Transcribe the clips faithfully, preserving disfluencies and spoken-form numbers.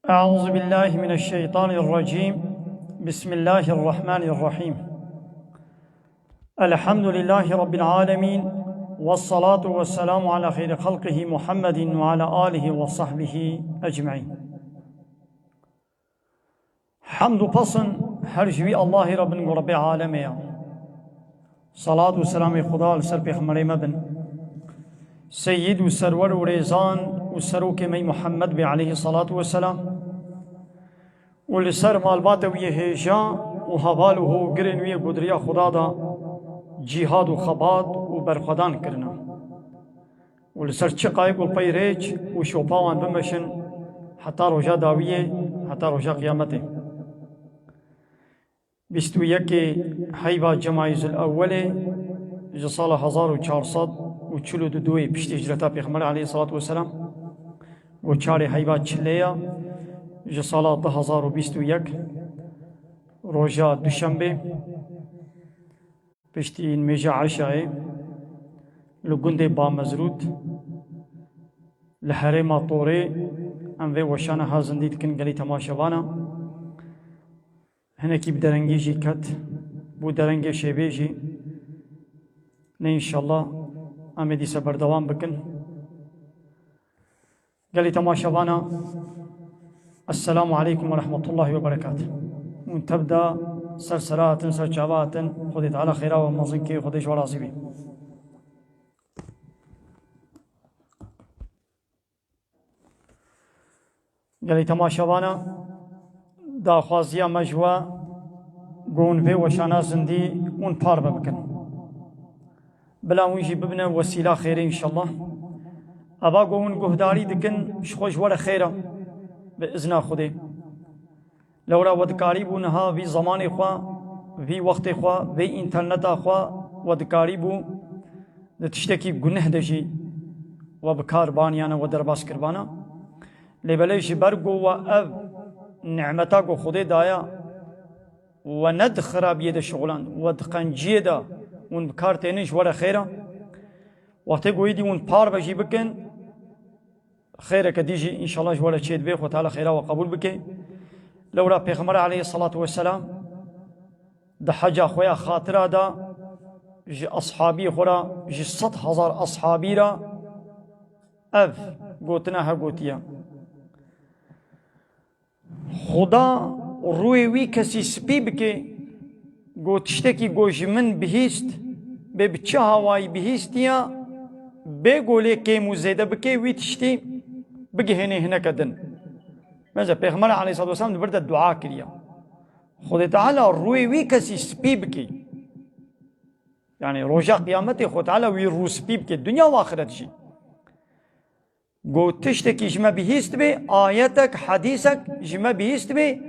أعوذ بالله من الشيطان الرجيم. بسم الله الرحمن الرحيم. الحمد لله رب العالمين، والصلاة والسلام على خير خلقه محمد وعلى آله وصحبه أجمعين. Hemd û pesin her ji wî Allahê re bin ku Rebbê alemê ye. Salat û selamê Xuda li ser pêxemberê me bin. Seyyid û serwer û rêzan û serokê me Muhammed bê aleyhî salatu weselam. Û li ser malbatê wî yê hêja û heval û hogirên wî yê ku di riya Xuda de cîhad û xebat û berxwedan kirine. Û li ser çiqayê ku pey rêç û şopa wan bimeşin heta roja dawiyê, heta roja qiyametê. Bîst û yekê heyva Cemayîzul Ewwelê ji sala hezar û çar sed û çil û du piştî hicreta Pêxemberê aleyhissalatu vesselam, û çarê heyva çilê ya ji sala du hezar û bîst û yek, roja Duşembê, piştî nimêja Eşayê li gundê Bamezrût li herêma Torê em vê weşana ha zindî dikin gelî temaşevana. Hinekî bi derengî jî ket, bû derengê şêvê jî. Ne înşallah em ê dîsa berdewam bikin. Gelî temaşevana, Esselamu aleykum ve rahmetullahi ve berekatuh. Hûn tev de ser sera hatin, ser çava hatin. Xwedê Teala xêra we mezin kê, Xwedê ji we razî bî. Gelî temaşevana, daxwaziya me ji we ku hûn vê weşana zindî hûn parve bikin. Bila hûn jî bibine wesîla xêrê înşallah. Eva ku hûn guhdarî dikin, ji xwe ji we re xêr e, bi izna Xwedê. Lewra we dikarîbû niha vî zemanê xwe, vî wextê xwe, vê înterneta xwe we dikarîbû di tiştekî guneh de jî we bi kar baniyane, we derbas kiribana. Lê belê ji ber ku we ev nimeta ku Xwedê daye, we ne di xirabiyê de şixulan, we di qenciyê de hûn bi kar tênin, ji we re xêr e. Wextê ku êdî hûn parve jî bikin, xêreke dî jî înşallah ji we re çêdibe, Xwe Teala xêra we qebûl bike. Lewra Pêxember aleyhissalatu vesselam di heca xwe ya xatira de ji eshabî xwe re, ji sed hezar eshabî re ev gotina he gotiye. Xuda rûyê wî kesî spî bike, ku tiştekî ku ji min bihîst, bê bi çi hawayî bihîstiya, bê ku lê kêm û zêde bike, wî tiştî bigihênê hineke din. Mesela Pêxember aleyhissalatu vesselam di vir de dua kiriya. Xwedê Teala rûyê wî kesî spî bike. Yani roja qiyametê Xwedê Teala wî rû spî bike, dinya û axiret jî. Got, tiştekî ji me bihîst bê, ayetek, hedîsek ji me bihîst bê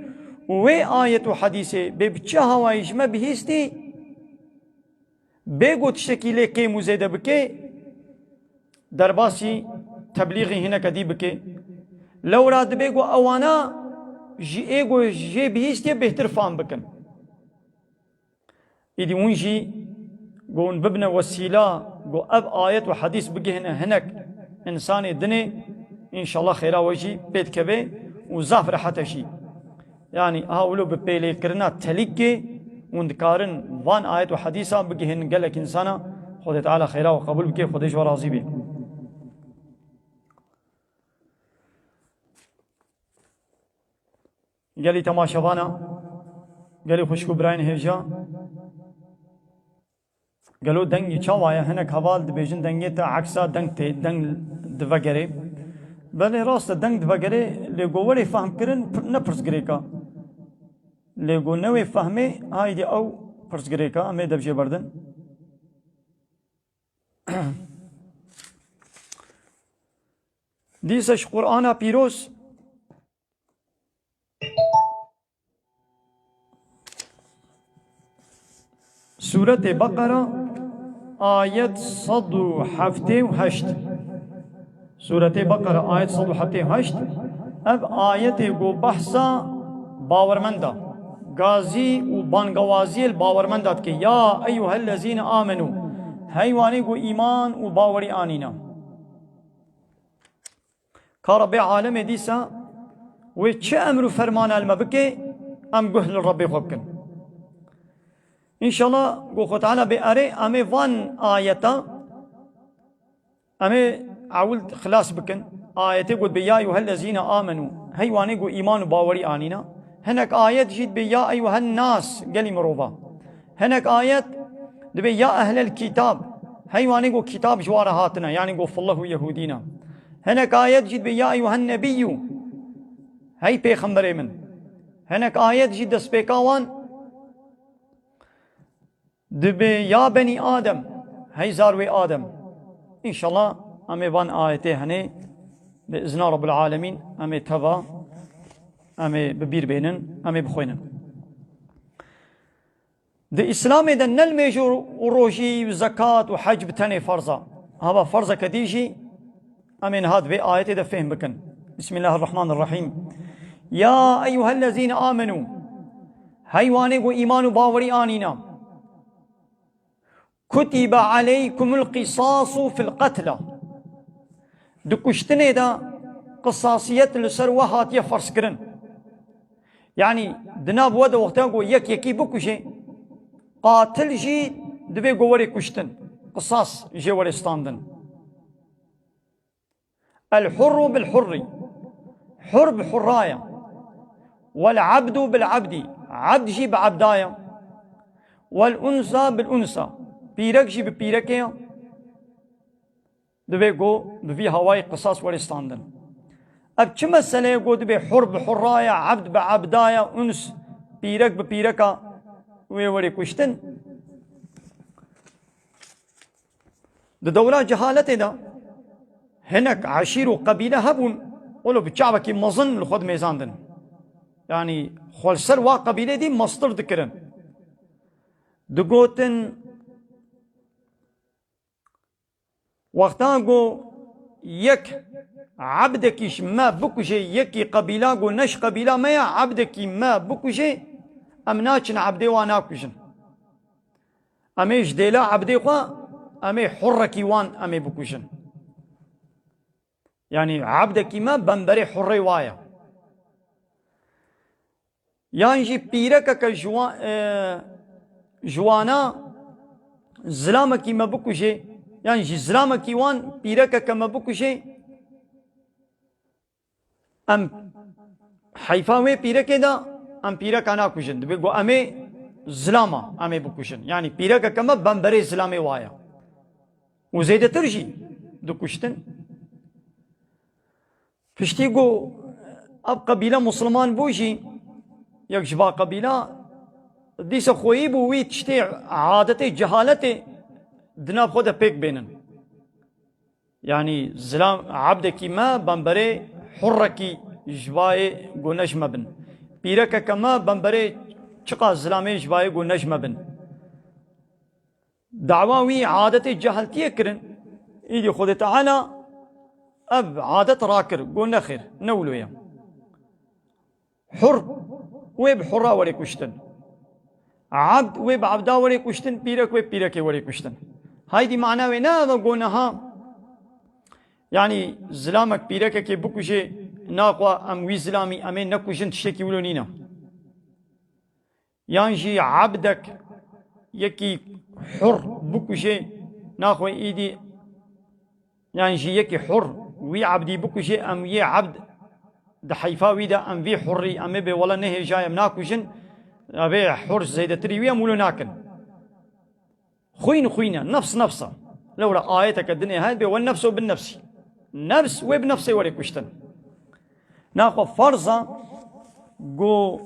û wê ayet û hedîsê bê bi çi hawayî ji me bihîstî, bê got tiştekî lê kêm û zêde bike, derbasî teblîxî hineke dî bike. Lewra dibê got ewana ji ê got jê bihîstiye bêhtir fam bikin. Îdî hûn jî ku hûn bibine wesîla ku ev ayet û hedîs bigihine hinek însanê dinê, înşallah xêra we jî pê dikeve û zaf rehet e jî. Yanî ha wilo bi pêlêkirina telîkê hûn dikarin van ayet û hedîsa bigihînin gelek însana. Xwedê Teala xêra we qebûl bike, Xwedê ji we razî be. Gelî temaşevana, gelî xwişk û birayên hêja. Gelo dengî çawa ye? Hinek heval dibêjin dengê te eksa deng tê, deng divegerê. Belê rast e, deng divegerê, lê go werê fehmkirin pir-, ne pirsgirêk e. Lê go newê fehmê, haydî ew pirsgirêk e, em ê dev jê berdin. Dîsa ji Qur'ana Pîroz, Sûretê Beqera, ayet sed û heftê û heşt. Sûretê Beqera, ayet sed û heftê û heşt. Ev ayetê ku behsa bawermenda, gazî û bangewaziyê li bawermenda dike. Ya eyyuhellezîne amenû. Hey wanî ku îman û bawerî anîne. Ka Rebbê alemê dîsa Wê çi emr û fermana li me bike, em guh li Rebbê xwe bikin. Înşallah, go Xwe Teala bê erê, em ê van ayeta, em ê ewil xilas bikin. Ayetê got bê, "Ya eyyuhellezîne amenû", hey wanê go îman û bawerî anîna. Hinek ayet jî dibê, "Ya eyyuhen nas", gelî mirova. Hinek ayet dibê, "Ya ehlel kitab", hey wanê go kitab ji wan re hatine, yanî go fillah û yehûdîna. Hinek ayet jî dibê, "Ya eyyuhen nebiyyû", hey pêxemberê min. Hinek ayet jî destpêka wan dibê, "Ya benî Adem", hey zarwê Adem. Înşallah em ê van ayetê henê bi izna Rabbil Alemîn em ê teva, em ê bi bîr bênin, em ê bixwînin. Di Îslamê de ne nimêj û rojî û zekat û hec bi tenê ferz a. Hava ferzeke dî jî em ê niha di vê ayetê de fêhm bikin. Bismillahirrahmanirrahîm. Ya eyyuhellezîne amenû. Hey wanê ku îman û bawerî anîna. Kutibe aleykumul qisasu fil qetla. Di kuştinê de qisasiyet li ser we hatiye ferzkirin. Yanî di nav we de wexta ku yek yekî bikuje, qatil jî divê ku were kuştin, qisas jê were standin. El hurru bil hurri. Hur bi hurra ye. Wel abdu bil abdi. Abd jî bi abda ye. Wel unsa bil unsa. Pîrek jî bi pîrekê ye. Divê ku bi vî hawayî qisas were standin. Ev çi mesele ye ku divê hur bi hurra ye, abd bi abda ye, uns, pîrek bi pîreka wê were kuştin? Di dewra cehaletê de hinek eşîr û qebîle hebûn, wilo bi çavekî mezin li xwe dimêzandin. Yanî xwe li ser wa qebîlê dî mestir dikirin. Digotin, wexta ku yek ebdekî ji me bikuje, yekî qebîla ku ne ji qebîla me ye, ebdekî me bikuje, em naçin ebdê wa nakujin. Em ê ji dêla ebdê xwe, em ê hurrekî wan em ê bikujin. Yanî ebdekî me bemberê hurrê wa ye. Yan jî pîrekeke ji wan, e, ji wana zilamekî me bikujê, yan jî zilamekî wan pîrekeke me bikujê, em heyfa wê pîrekê de em pîreka nakujin. Dibê ku em ê zilama em ê bikujin. Yanî pîrekeke me bemberê zilamê wa ye. Û zêdetir jî dikuştin. Piştî ku ev qebîle Musliman bû jî, yek ji va qebîla dîsa xweyî bû wî tiştê adetê cehaletê di nav xwe de pêk bênin. Yanî zilam, ebdekî me bemberê hurrekî ji vayê ku ne ji me bin. Pîrekeke me bemberê çiqas zilamê ji vayê ku ne ji me bin. Dawa wî adetê cehiltiyê kirin. Îdî Xwedê Teala ev adet rakir, got, "Nexêr, ne wilo ye." Hur wê bi hurra were kuştin. Abd wê bi abda were kuştin, pîrek wê bi pîrekê were kuştin. Haydî mana wê ne ev e, got, "Niha, yanî zilamek pîrekekê bikuje, naxwe em wî zilamî em ê nekujin, tiştekî wilo nîne." Yan jî ebdek yekî hur bikuje, naxwe îdî, yan jî yekî hur wî ebdî bikuje, em yê ebd di heyfa wî de em vî hurrî em ê bê wela nehêjaye em nakujin, evê hur zêdetirî wî em wilo nakin. Xwîn xwîn e, nefs nefs e. Lewra ayeteke dinê heye bê we nefso bin nefsî. Nefs wê bi nefsê were kuştin. Naxwe ferz e ku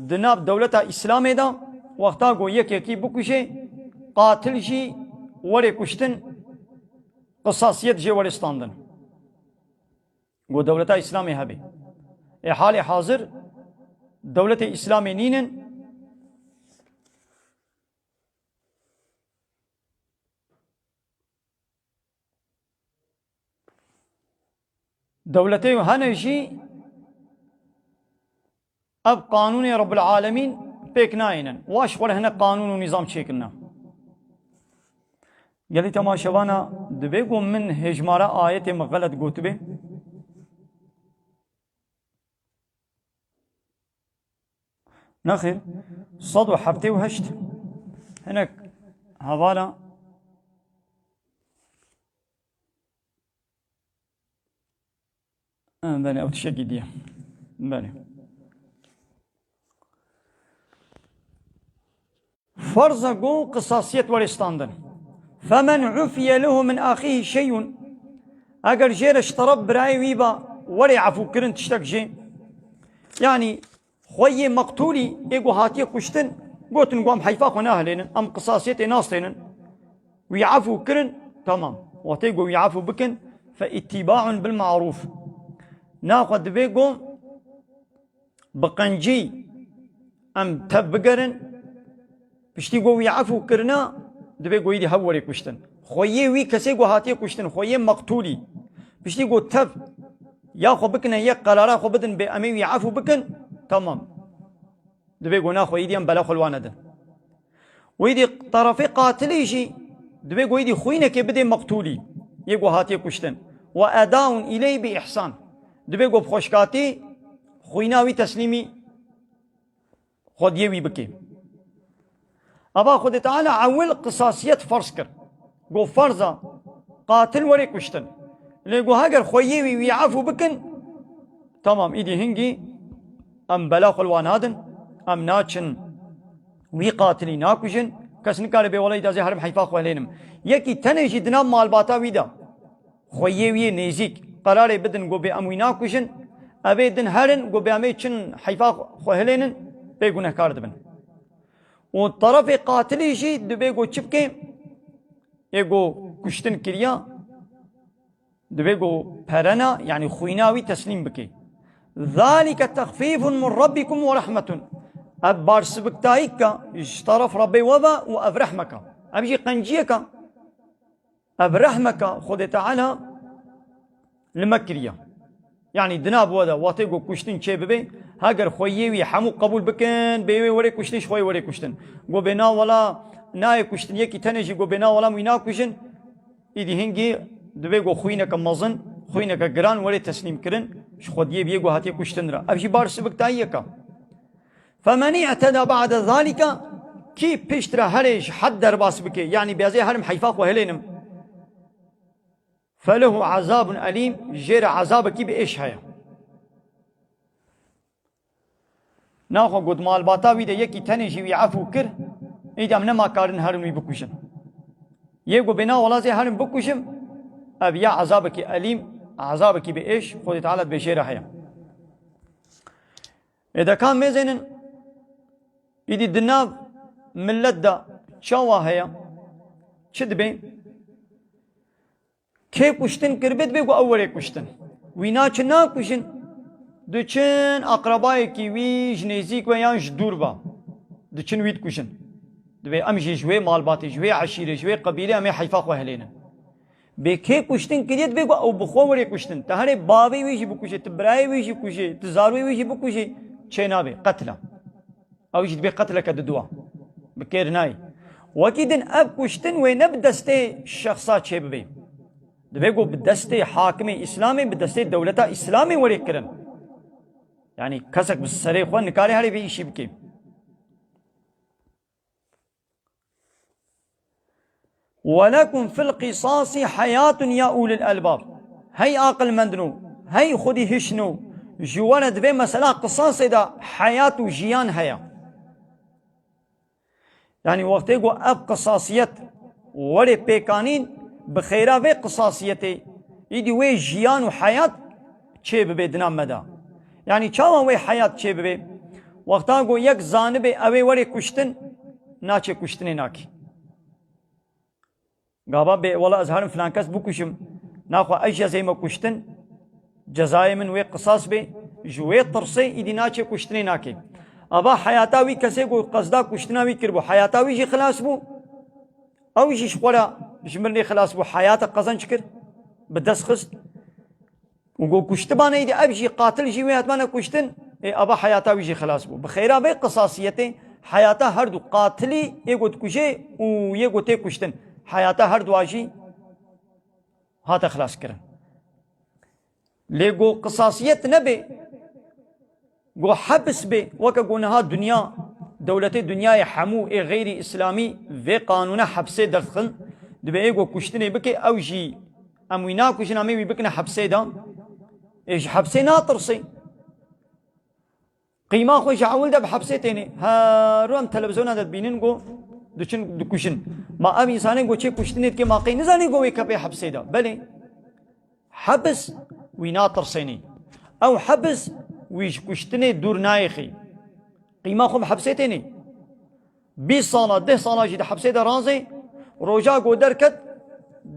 di nav dewleta Îslamê de wexta ku yek yekî bikuje, qatil jî were kuştin, qisasiyet jê were standin. Ku dewleta Îslamê hebe. Ê halê hazir dewletê Îslamê nînin. Dewletê hene jî ev qanûnê Rebbil Alemîn pêk nayênin. Wa ji xwe re hinek qanûn û nîzam çêkirine. Gelî temaşevana, dibê ku min hêjmara ayetê min xelet gotibe? Nexêr, sed û heftê û heşt. Hinek hevala. Ha, belê, ew tiştekî diye. Belê. Ferz e ku qisasiyet were standin. Femen ufiye lehu min axihi şeyun. Eger jê re ji teref birayê wî ba, were efû kirin tiştek jê. Yanî xweyê meqtûlî, ê ku hatiye kuştin, gotin ku em heyfa xwe nahilênin, em qisasiyetê nastênin. Wî efû kirin, temam. Wextê ku wî efû bikin, fe îtîbaun bil marûf. Naxwe divê ku bi qencî em tev bigerin, piştî ku wî efû kirina, divê ku êdî hev were kuştin. Xweyê wî kesê ku hatiye kuştin, xweyê meqtûlî. Piştî ku tev ya xwe bikine, yek qerara xwe bidin, bê em ê wî efû bikin, temam. Divê ku naxwe êdî em bela xwe li wan nedin. Wî dî terefê qatilî jî divê ku êdî xwînekê bidê meqtûlî, yê ku hatiye kuştin. Ve edaun îleyh bi îhsan. Divê ku bi xweşkatî xwîna wî teslîmî xwediyê wî bike. Eva Xwedê Teala ewil qisasiyet ferz kir. Got, ferz e, qatil were kuştin. Lê got, heger xweyê wî wî efû bikin, temam, îdî hingî em bela xwe li wan nadin, em naçin wî qatilî nakujin, kes nikare bê wela êdî ez ê herim heyfa xwe hilênim. Yekî tenê jî di nav malbata wî de xweyê wî yê nêzîk qerarê bidin, got bê em wî nakujin, ev ê din herin, got bê em ê çin heyfa xwe hilênin, bê gunehkar dibin. Û terefê qatilî jî dibê got çi bike? Ê got kuştin kiriya, dibê got perena, yanî xwîna wî teslîm bike. Zalike texfîfun min rabbikum ve rehmetun. Ev barsibiktayîka ji teref Rebbê we ve û ev rehmeka. Ev jî qenciyeka. Ev rehmeka Xwedê Teala li me kiriye. Yanî di nav we de wextê ku kuştin çê bibe, heger xweyê wî hemû qebûl bikin, bê wê were kuştin, ji xwe yê were kuştin. Ku bê na wela nayê kuştin, yekî tenê jî ku bê na wela wî nakujin, îdî hingî divê ku xwîneke mezin, xwîneke giran were teslîm kirin, ji xwediyê biyê ku hatiye kuştin re. Ev jî bar sibiktayiyeke. Femen i'teda ba'de zalike, kî piştre herê ji hed derbas bike, yanî bê ez ê herim heyfa xwe hilênim, felehu azabun elîm, jê re azabekî bi êş heye. Naxwe got malbata wî de yekî tenê jî wî efû kir, îdî em nema karin herin wî bikujin. Yê got bê na wela ez ê herim bikujim, ev ya azabekî elîm, azabekî bi êş, Xwedê Teala dibê jê re heye. Ê de ka mêzênin, îdî di nav millet de çawa heye? Çi dibe? Kê kuştin kiribe dibe ku ew were kuştin. Wî naçin nakujin, diçin aqrebayekî wî ji nêzîk ve yan ji dûr ve. Diçin wî dikujin. Dibe em jî ji wê malbatê, ji wê eşîrê, ji wê qebîlê em ê heyfa xwe hilênin. Bê kê kuştin kiriye dibe ku ew bi xwe were kuştin. Te herê bavê wî jî bikuje, tu birayê wî jî kuje, tu zarwê wî jî bikuje, çê nabe, qetil e. Ew jî dibe qetileke diduwa. Bi kêr nayê. Wekî din ev kuştin wê ne bi destê şexsa çê bibe. Dibe ku bi destê hakimê Îslamê, bi destê dewleta Îslamê were kirin. Yanî kesek bi serê xwe nikare herê vê îşî bike. Welekum fil qisasi heyatun ya ulil elbab. Hey aqilmendino, hey xwedî hişno, ji we re di vê mesela qisasê de heyat û jiyan heye. Yanî wextê ku ev qisasiyet were pêkanîn, bi xêra vê qisasiyetê, îdî wê jiyan û heyat çê bibe di nav me de. Yanî çawa wê heyat çê bibe? Wexta ku yek zanibe ew ê were kuştin, naçe kuştinê nake. Gava bê, wela ez herim filan kes bikuşim, naxwe ez jî ez ê me kuştin, cezayê min wê qisas bê, ji wê tirsê îdî naçe kuştinê nake. Ava heyata wî kesê ku qezda kuştina wî kiribû, heyata wî jî xilas bû. Ew jî ji xwe re ji mirinê xilas bû, heyata qezenc kir, bi dest xist. Û got kuştibane îdî ev jî qatil jî wê hetmane kuştin, ê ava heyata wî jî xilas bû. Bi xêra vê qisasiyetê heyata her du qatilî, yê got kujê û yê got tê kuştin, heyata her dua jî hate xilas kirin. Lê got qisasiyet nebe, Go hebs bê, weke go niha dinya, dewletê dinyayê hemû ê xeyrî îslamî vê qanûne hebsê derdixin, dibê ê go kuştinê bike, ew jî em wî nakujin, em ê wî bikine hebsê de. Ê ji hebsê natirsê. Qîma xwe ji ewil de bi hebsê tênê. Her em televîzyona de dibînin go diçin dikujin. Ma ev însanê go çê kuştinê dike, ma qey nizanê go wê kepê hebsê de. Belê. Hebs wî natirsênê. Ew hebs wî ji kuştinê dûr nayêxê. Qîma xwe bi hebsê tênê. Bîst sala, deh sala jî di hebsê de razê, roja go derket,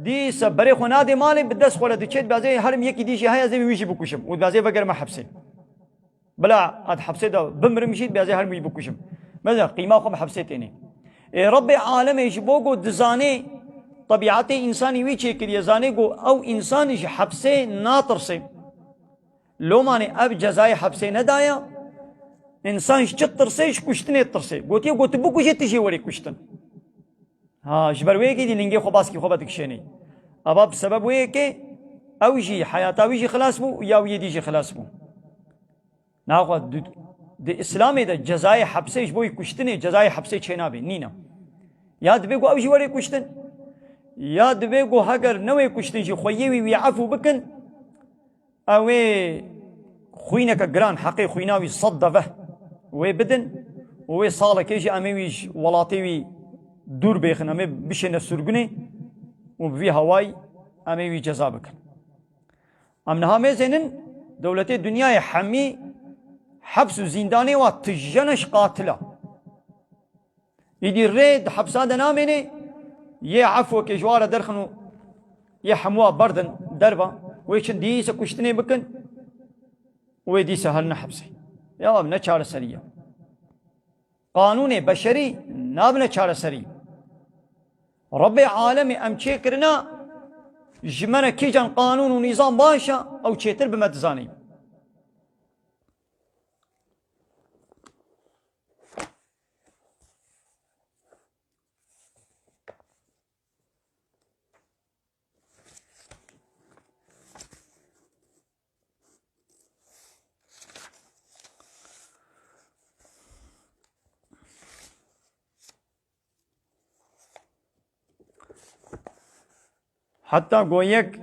dîse berê xwe nadê malê, bi dest xwe re diçê, dibêjê herim yekî dî jî heye, ez ê wî jî bikujim û dibêjê vegerime hebsê. Bila ez hebsê de bimirim jî, dibêjê herim wî bikujim. Mesela qîma xwe bi hebsê tênê. Ê Rebbê alemê ji bo ku dizanê tebîetê însanî wî çêkiriye, zanê ku ew însan ji hebsê natirsê. Lomanê ev cezayê hebsê nedaya. Însan ji çi tirsê? Ji kuştinê tirsê. Gotiye ku tu bikujê, tu jê werê kuştin. Ha, ji ber wê yekê dî lingê xwe baskî xwe vedikişênê. Eva bi sebeb wê yekê ew jî, heyata wî jî xilas bû û ya wî yê dî jî xilas bû. Naxwe di, di Îslamê de cezayê hepsê ji bo yî kuştinê, cezayê hepsê çênabê, nîne. Ya divê ku ew jî werê kuştin, ya divê ku heger newê kuştin jî xweyê wî wî efû bikin, ew ê xwîneke giran heqê xwîna wî sed deveh wê bidin û wê salekê jî em ê wî ji welatê wî dûr bêxin, em ê bişêne sirgunê û bi vî hawayî em ê wî ceza bikin. Em niha mêzênin dewletê dinyayê hemî heps û zîndanê wa tijene ji qatila. Îdî rê di hepsa de namênê, yê efwekê ji wa re derxin û yê hemûa berdin derva, wê çin dîse kuştinê bikin û wê dîse herine hepsê. Ya ev ne çareserî ye. Qanûnê beşerî nabine çareserî. Rebbê alemê em çêkirina, ji me re kîjan qanûn û nîzam baş e, ew çêtir bi me dizanî. Heta go yek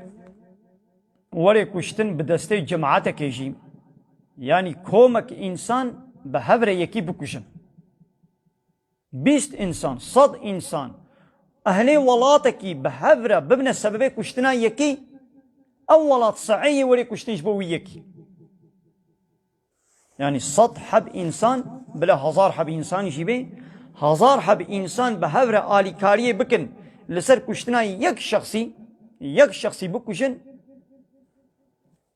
were kuştin bi destê cemaetekê jî, yanî komek însan bi hev re yekî bikujin. Bîst însan, sed însan, ehlê welatekî bi hev re bibine sebebê kuştina yekî, ew welat sehê yê were kuştin ji bo wî yekî. Yanî sed heb însan, bila hezar heb însan jî bê, hezar heb însan bi hev re alîkariyê bikin li ser kuştina yek şexsî, yek şexsî bikujin,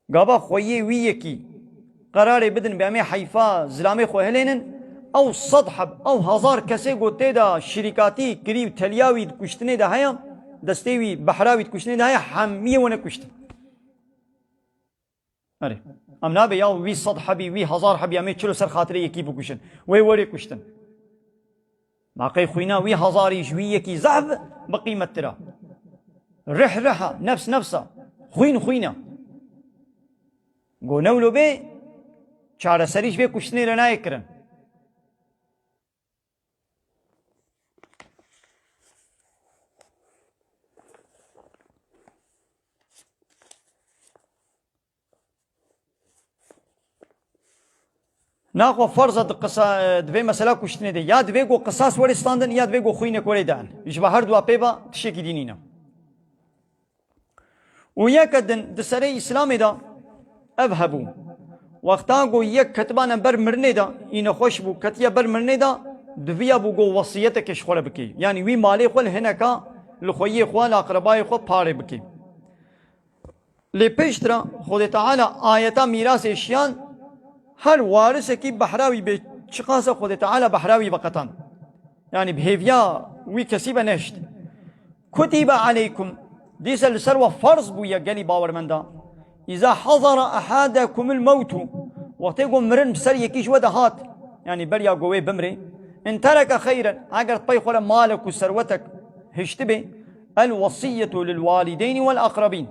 gava xweyê wî yekî qerarê bidin, bê em ê heyfa zilamê xwe hilênin, ew sed heb, ew hezar kesê ku tê de şirîkatî kirî û teliya wî di kuştinê de heye, destê wî, behra wî di kuştinê de heye, hemiyê wene kuştin. Erê. Em nabe ya wî sed hebî, wî hezar hebî, em ê çilo ser xatirê yekî bikuşin. Wê werê kuştin. Ma qey xwîna wî hezarî ji wî yekî zehf bi qîmettir a. Rih rih a, nefs nefs a. Xwîn xwîn a. Go newlo bê, çareserî ji vê kuştinê re nayê kirin. Naxwe ferz e di qisa-, di vê mesela kuştinê de ya divê ku qisas were standin ya divê ku xwînek were dan. Ji ba her dua pê ve tiştekî dî nîne. Û yeke din di serê Îslamê de ev hebû. Wexta ku yek ketibane ber mirinê de, î nexweş bû, ketiye ber mirinê de, diviya bû ku wesiyetekê ji xwe re bikê. Yanî wî malê xwe li hineka li xweyê xwe, li aqrebayê xwe parê bikê. Lê piştre Xwedê Teala ayeta mîrasê şiyan, her warisekî behra wî bê, çiqas e Xwedê Teala behra wî veqetand. Yanî bi hêviya wî kesî ve nehişt. Kutibe aleykum, dîse li ser we ferz bûye gelî bawermenda. Îza hazara ehadekumul mewtu, wextê ku mirin bi ser yekî ji we de hat, yanî beriya ku wê bimrê, in tereke xeyren, eger pey xwe re malek û serwetek hiştibê, el wesiyetu lil walideyni vel aqrebîn.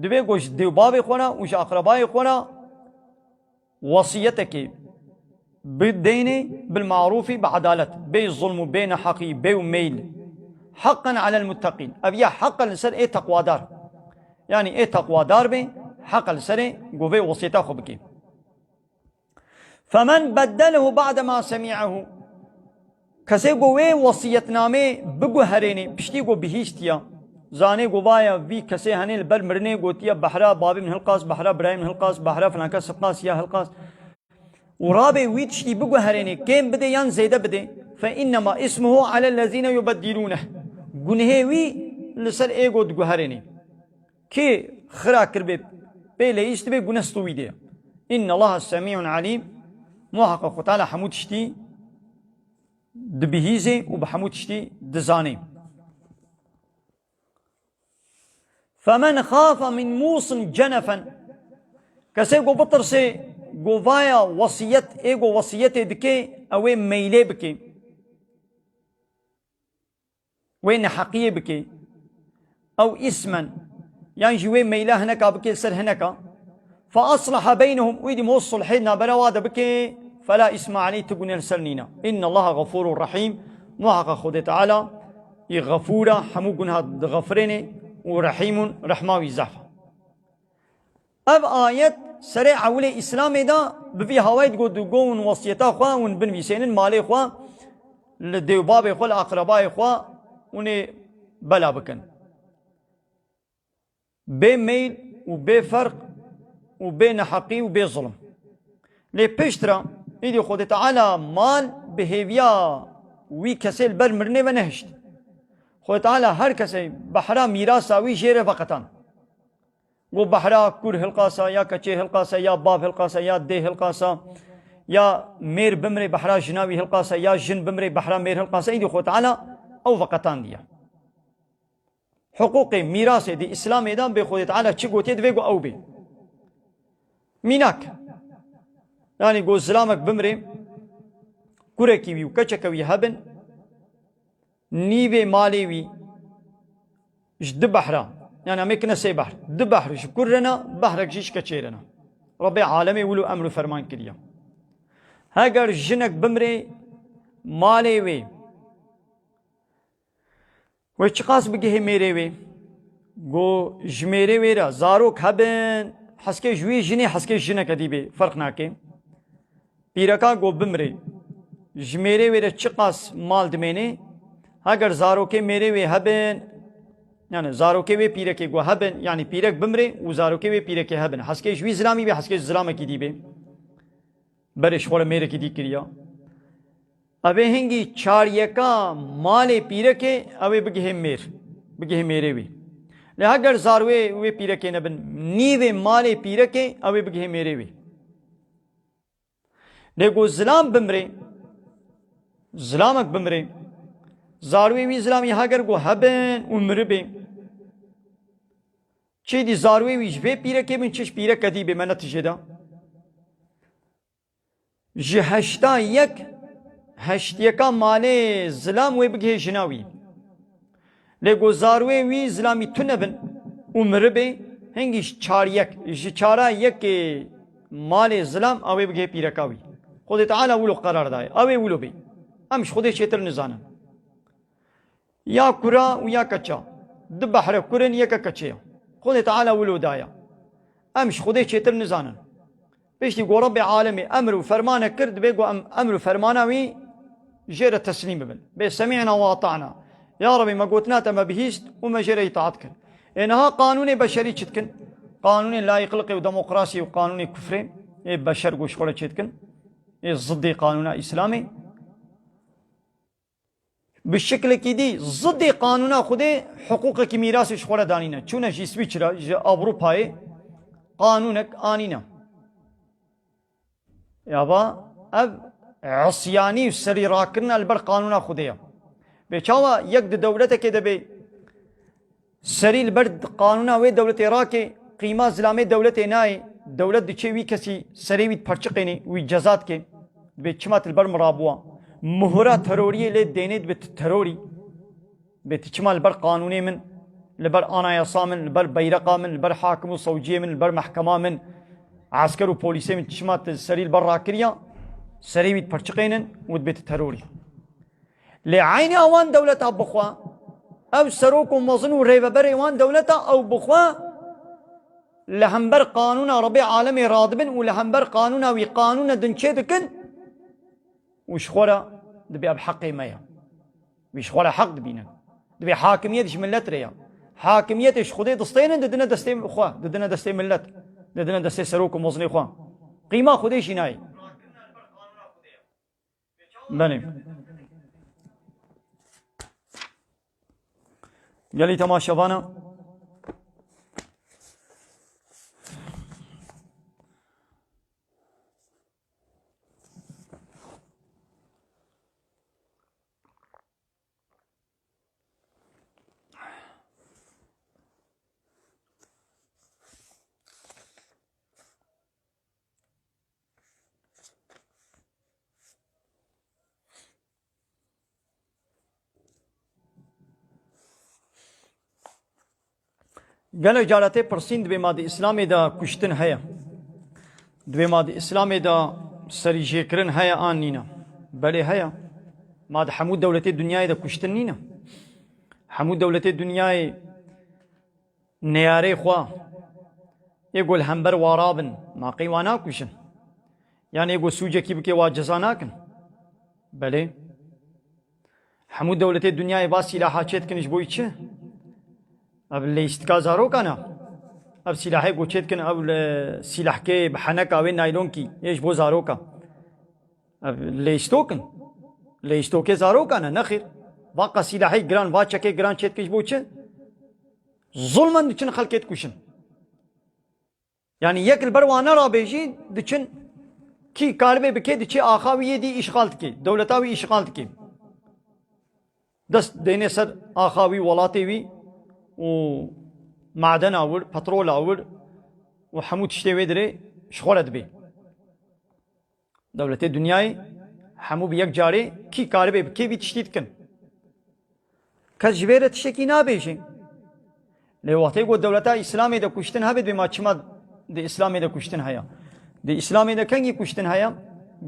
Divê ku ji dê û bavê xwe re û ji aqrebayê xwe re wesiyetekê, Bi deynê, bil marûfî, bi edalet. Bê zulm û bê neheqî, bê û meyl. Haqqan alel mutteqîn. Ev ya heq e li ser ê teqwadar. Yanî ê teqwadar bê, heq e li ser ê ku vê wesiyeta xwe bike. Femen beddelehu ba'de ma semi'ehu. Kesê ku wê wesiyetnamê biguherênê, piştî ku bihîstiya, zanê ku vaya vî kesê henê li ber mirinê gotiya, behra bavê min hilqas, behra birayê min hilqas, behra filan kes hilqas ya hilqas. Û rabê wî tiştî biguherênê, kêm bidê yan zêde bidê. Fe innema ismuhu alellezîne yubeddilûneh. Gunhê wî li ser ê ku diguherênê. Kê xira kiribê, pê leyîstibê, gune stû wî de ye. Innallaha semî'un alîm. Muheqeq Xwe Teala hemû tiştî dibihîzê û bi hemû tiştî dizanê. Femen xafe min mûsin cenefen. Kesê ku bitirsê ku vaya wesiyet, ê ku wesiyetê dike, ew ê meylê bike. Wê neheqiyê bike. Ew îsmen. Yan jî wê meyla hineka bike ser hineka. Fe asleha beynehum. Wî dî mo sulhê nabera wa de bike. Fela îsme aleyh, ti gune li ser nîne. Innallaha xefûrun rehîm. Muheqeq Xwedê Teala î xefûr e, hemû gunha dixefirêne û rehîm e, rehma wî zehf e. Ev ayet serê ewilê Îslamê de bi vî hawayê digot, digot hûn wesiyeta xwe hûn binivîsênin, malê xwe li dê û babê xwe, li aqrebayê xwe hûn ê bela bikin. Bê meyl û bê ferq û bê neheqî û bê zulm. Lê piştre, îdî Xwedê Teala mal bi hêviya wî kesê li ber mirinê ve nehişt. Xwedê Teala her kesê behra mîrasa wî jê re veqetan. Got behra kur hilqasa, ya keçê hilqasa, ya bav hilqasa, ya dê hilqasa, ya mêr bimrê behra jina wî hilqasa, ya jin bimrê behra mêr hilqasa, îdî Xwedê Teala ew veqetandiye. Hiqûqê mîrasê di Îslamê de bê Xwedê Teala çi gotiye divê ku ew bê. Mînak. Yanî ku zilamek bimrê, kurekî wî û keçeke wî hebin, nîvê malê wî ji du behra, yanî em ê kine sê behr, du behr ji kur re ne, behrek jî ji keçê re ne. Rebbê alemê wilo emr û ferman kiriye. Heger jinek bimrê, malê wê, wê çiqas bigihê mêrê wê? Go ji mêrê wê re zarok hebin, heskê ji wî jinê, heskê jineke dî bê, ferq nake. Pîreka go bimrê, ji mêrê wê re çiqas mal dimêne? Heger zarokê mêrê wê hebin, yanî zarokê wê pîrekê go hebin, yanî pîrek bimrê û zarokê wê pîrekê hebin, heskê ji wî zilamî bê, heskê ji zilamekî dî bê, berê ji xwe re mêrekî dî kiriya. Ev ê hingî çaryeka malê pîrekê ew ê bigihê mêr, bigihê mêrê wî. Lê heger zarwê wê pîrekê nebin, nîvê malê pîrekê ew ê bigihê mêrê wî. Lê ku zilam bimrê, zilamek bimrê, zarwê wî zilamî heger ku hebin û miribê, çi dî zarwê wî ji vê pîrekê bin, çi ji pîreke dî bê, me ne tijê de. Ji heşta yek, heştiyeka malê zilam wê bigihê jina wî. Lê ku zarwê wî zilamî tune bin û miribê, hingî ji çar yek, ji çara yekê malê zilam ew ê bigihê pîreka wî. Xwedê Teala wilo qerar daye. Ew ê wilo bê. Em ji Xwedê çêtir nizanin. Ya kura û ya keça. Du behre kur in, yeke keçe ye. Xwedê Teala wilo daye. Em ji Xwedê çêtir nizanin. Piştî ku Rebbê alemê emr û fermanek kir, divê ku em emr û fermana wî jê re teslîm bibin. Bê semî'na we ata'na. Ya Rebbê, me gotina te me bihîst û me jê re îtaat kir. Ê niha qanûnê beşerî çi dikin? Qanûnê layîqliqê û demokrasiyê û qanûnê kufrê, ê beşer ku ji xwe re çêdikin, ê ziddê qanûna Îslamê. Bi şiklekî dî zidê qanûna Xwedê hiqûqekî mîrasê ji xwe re danîne. Çûne ji Îsvîçra, ji Ewropayê qanûnek anîne. Ya va ev isyanî û serî rakirina li ber qanûna Xwedê ye. Bê çawa yek di dewletekê de bê serî li ber qanûna wê dewletê rake, qîma zilamê dewletê nayê, dewlet diçê wî kesî serê wî diperçiqênê, wî ceza dike. Dibê çima tu li ber min rabûwa? Muhura teroriyê lê dênê, dibê tu terorî. Dibê tu çima li ber qanûnê min, li ber anayasa min, li ber beyreqa min, li ber hakim û sewciyê min, li ber mehkema min, esker û polîsê min, tu çima tu serî li ber rakiriya? Serê wî dipirçiqênin û dibêt terorî. Lê eynî ewan dewleta bixwe, ew serok û mezin û rêveberê wan dewleta ew bixwe li hember qanûna Rebê alemê radibin û li hember qanûna wî qanûne din çê dikin û ji xwe re dibê ev heqê me ye. Wî ji xwe re heq dibînin. Dibê hakimiyet ji millet re ye. Hakimiyetê ji Xwedê distênin, didine destê xwe, didine destê millet, didine destê serok û mezinê xwe. Qîma Xwedê jî nayê. Belê. Gelî temaşevana. Gelek cara tê pirsîn, dibê ma di Îslamê de kuştin heye? Dibê ma di Îslamê de serîjêkirin heye an nîne? Belê heye. Ma di hemû dewletê dinyayê de kuştin nîne? Hemû dewletê dinyayê neyarê xwe ê ku li hember wa rabin, ma qey wa nakuşin? Yan ê ku sûcekî bike wa ceza nakin? Belê. Hemû dewletê dinyayê va sîlaha çê dikin ji bo çi? Ev leyistika zarokan e. Ev sîlahê ku çê dikin, ew li sîlahkê bi heneka wê naylonkî yê ji bo zaroka. Ev leyistok in. Leyistokê zarokan e, nexêr. Va qe sîlahê giran, va çekê giran çê dikin ji bo çi? Zulmen diçin xelkê dikuşin. Yanî yek li ber wan nerabêjî, diçin, kî karibê bikê, diçê axa wî yê dî îşxal dikê, dewleta wî îşxal dikê. Dest dênê ser axa wî, welatê wî û madena wir, petrola wir û hemû tiştê wê dirê ji xwe re dibê. Dewletê dinyayê hemû bi yek carê kî karibê bi kê vî tiştî dikin. Kes ji vê re tiştekî nabêje. Lê wextê ku dewleta Îslamê de kuştin hebe, dibê ma çima di Îslamê de kuştin heye? Di Îslamê de kengî kuştin heye?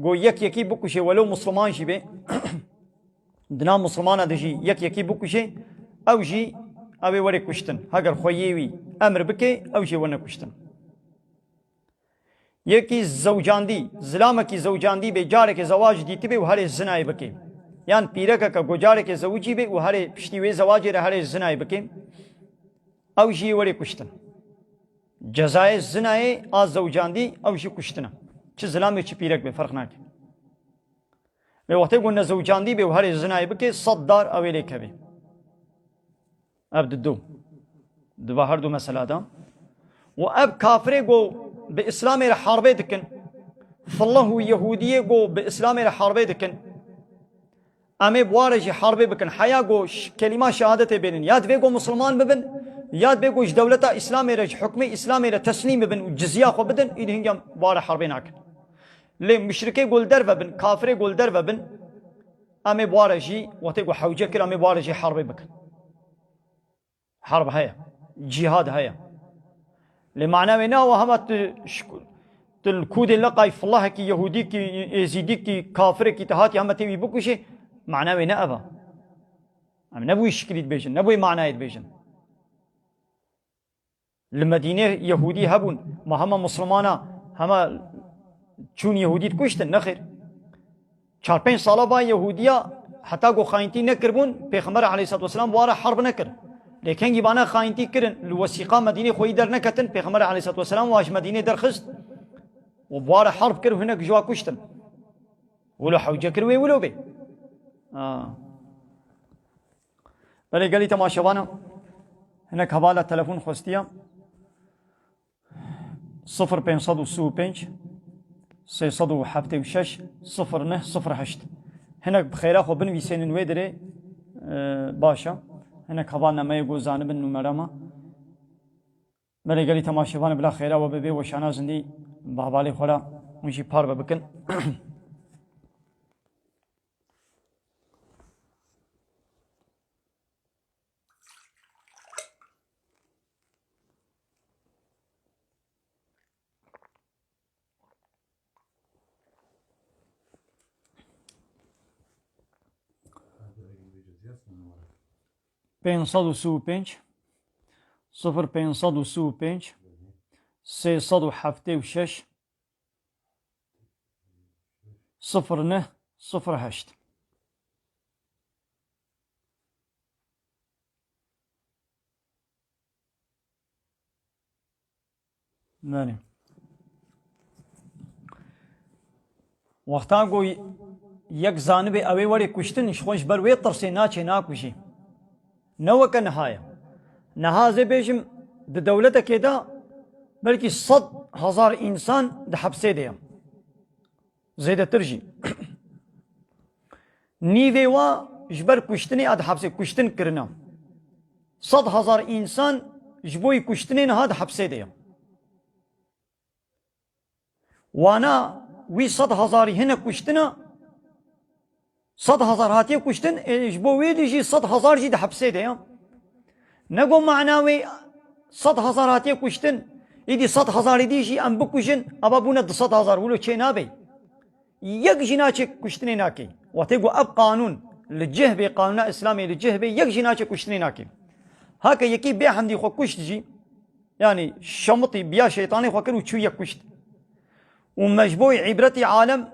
Ku yek yekî bikuşê, welo Musliman jî be, di nav Muslimana de jî yek yekî bikuşê, ew jî ew ê were kuştin. Heger xweyê wî emr bike, ew jî wene kuştin. Yekî zewcandî, zilamekî zewcandî bê, carekê zewac dîtibê û herê zinayê bikê. Yan pîrekeke ku carekê zewicî bê û herê piştî wê zewacê re herê zinayê bikê, ew jî yê werê kuştin. Cezayê zinayê a zewcandî ew jî kuştin e. Çi zilam be, çi pîrek be, ferq nake. Lê wextê ku nezewcandî bê û herê zinayê bikê, sed dar ew ê lê kevê. Ev di du. Di va her du mesela de. Û ev kafirê ku bi Îslamê re harbê dikin, fillah û Yehûdiyê ku bi Îslamê re harbê dikin, em ê bi wa re jî harbê bikin. Heya ku ş-, kelîma şehadetê bênin. Ya divê ku Musulman bibin, ya divê ku ji dewleta Îslamê re, ji hukmê Îslamê re teslîm bibin û cizya xwe bidin, îdî hingê em bi wa re harbê nakin. Lê muşrikê ku li derve bin, kafirê ku li derve bin, em ê bi wa re jî, wextê ku hewce kir, em ê bi wa re jî harbê bikin. Harb heye, cîhad heye. Lê mana wê ne ew e hema tu şk-, tu li kûdê leqay filahekî, yehûdîkî, êzîdîkî, kafirekî tu hatî hema tê wî bikuşê, mana wê ne ev e. Em ne bi wî şiklî dibêjin, ne bi wê manayê dibêjin. Li Medînê Yehûdî hebûn, ma hema Mislimana, hema çûn Yehûdî dikuştin? Nexêr. Çar pênc sala va Yehûdiya heta ku xayintî nekiribûn, Pêxember aleyhissalatu vesselam wara harb nekir. Lê kengî vana xayintî kirin, li wesîqa Medînê xweyî derneketin, Pêxember aleyhissalatu vesselam wa ji Medînê derxist û wara harb kir û hinek ji wa kuştin. Wilo hewce kir wê wilo bê. Ha. Belê gelî temaşevana, hinek hevala telefon xwestiya. Sifir pênc sed û sî û pênc, sê sed û heftê û şeş, sifir neh sifir heşt. Hinek bi xêra xwe binivîsênin wê dirê, e, baş e. Hinek hevalna me yê ku zanibin numera me. Belê gelî temaşevan bila xêra we bibe, weşana zindî bi hevalê xwe re hûn jî parve bikin. Pênc sed û sî û pênc, sifir pênc sed û sî û pênc, sê sed û heftê û şeş, sifir neh, sifir heşt. Belê. Wexta ku yek zanibe ew ê were kuştin, ji xwe ji ber wê tirsê naçê nakujî. Ne weke niha ye. Niha ez ê bêjim di dewletekê de belkî sed hezar însan di hepsê de ye. Zêdetir jî. Nîvê wa ji ber kuştinê a di hepsê kuştin kirine. Sed hezar însan ji bo yî kuştinê niha di hepsê de ye. Wana wî sed hezarî hine kuştina, sed hezar hatiye kuştin, ê, ji bo wê dî jî sed hezar jî di hepsê de ye. Ne go mana wê sed hezar hatiye kuştin, îdî sed hezarî dî jî em bikujin, ava bûne du sed hezar, wilo çê nabe. Yek jî naçe kuştinê nake. Wextê ku ev qanûn li cih bê, qanûna Îslamê li cih bê, yek jî naçe kuştinê nake. Heke yekî bê hemdî xwe kuşt jî, yanî şemitî biya şeytanê xwe kir û çû yek kuşt. Û me ji bo îbretî alem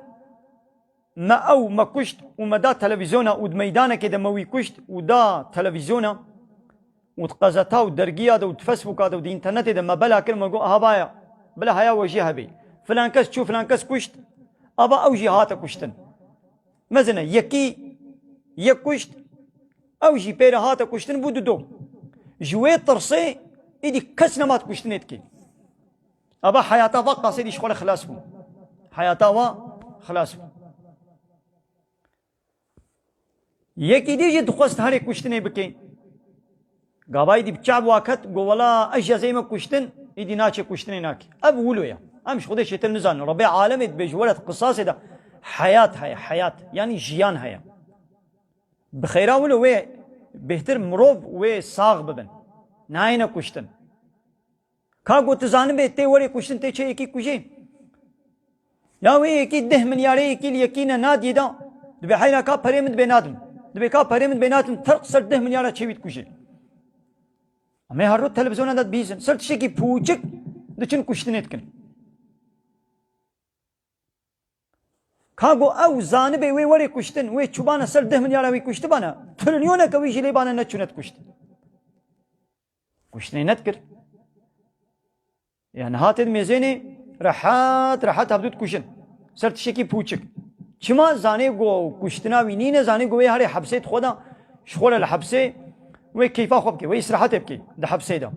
me ew me kuşt û me da televîzyona û di meydanekê de me wî kuşt û da televîzyona û di qezeta û dergiya de û di Facebooka de û di înternetê de me bela kir, me got, "Aha vaya, bila heya we jî hebê. Filan kes çû, filan kes kuşt." Ava ew jî hate kuştin. Mezine, yekî yek kuşt, ew jî pê re hate kuştin, bû dido. Ji wê tirsê îdî kes nema di kuştinê dikê. Ava heyata va qasê dî ji xwe re xilas bû. Heyata wa xilas bû. Yekî dî jî dixwest herê kuştinê bike. Gavayî dî bi çav wa ket, got, "Wela ez jî ez ê me kuştin, îdî naçê kuştinê nake." Ev wilo ye. Em ji Xwedê çêtir nizanin. Rebê alemê dibêje, were di qisasê de heyat heye, heyat. Yanî jiyan heye. Bi xêra wilo wê bêhtir mirov wê sax bibin. Nayêne kuştin. Ka ku tu zanibê tê werê kuştin tê çê yekî kujê. Ya wê yekî deh milyarê yekî li yekî ne nadiyê da. Dibê heyna ka perê min dibê nadim. Dibê ka perê min dibê nadim terq ser deh milyara çê wî dikujê. Em ê her roj televîzyona de dibîzin. Ser tiştekî pûçik diçin kuştinê dikin. Ka ku ew zanibê wê werê kuştin, wê çûbana ser deh milyara wî kuştibana, trilyoneke wî jî lê bana neçûne dikuşt. Kuştinê nedikir. Ya niha tê di mêzênê rehet, rehet hevdû dikujin. Ser tiştekî pûçik. Çima? Zanê ku kuştina wî nîne, zanê ku wê herê hepsê dixwe da, ji xwe re li hepsê wê keyfa xwe bike, wê îstirahetê bike di hepsê de.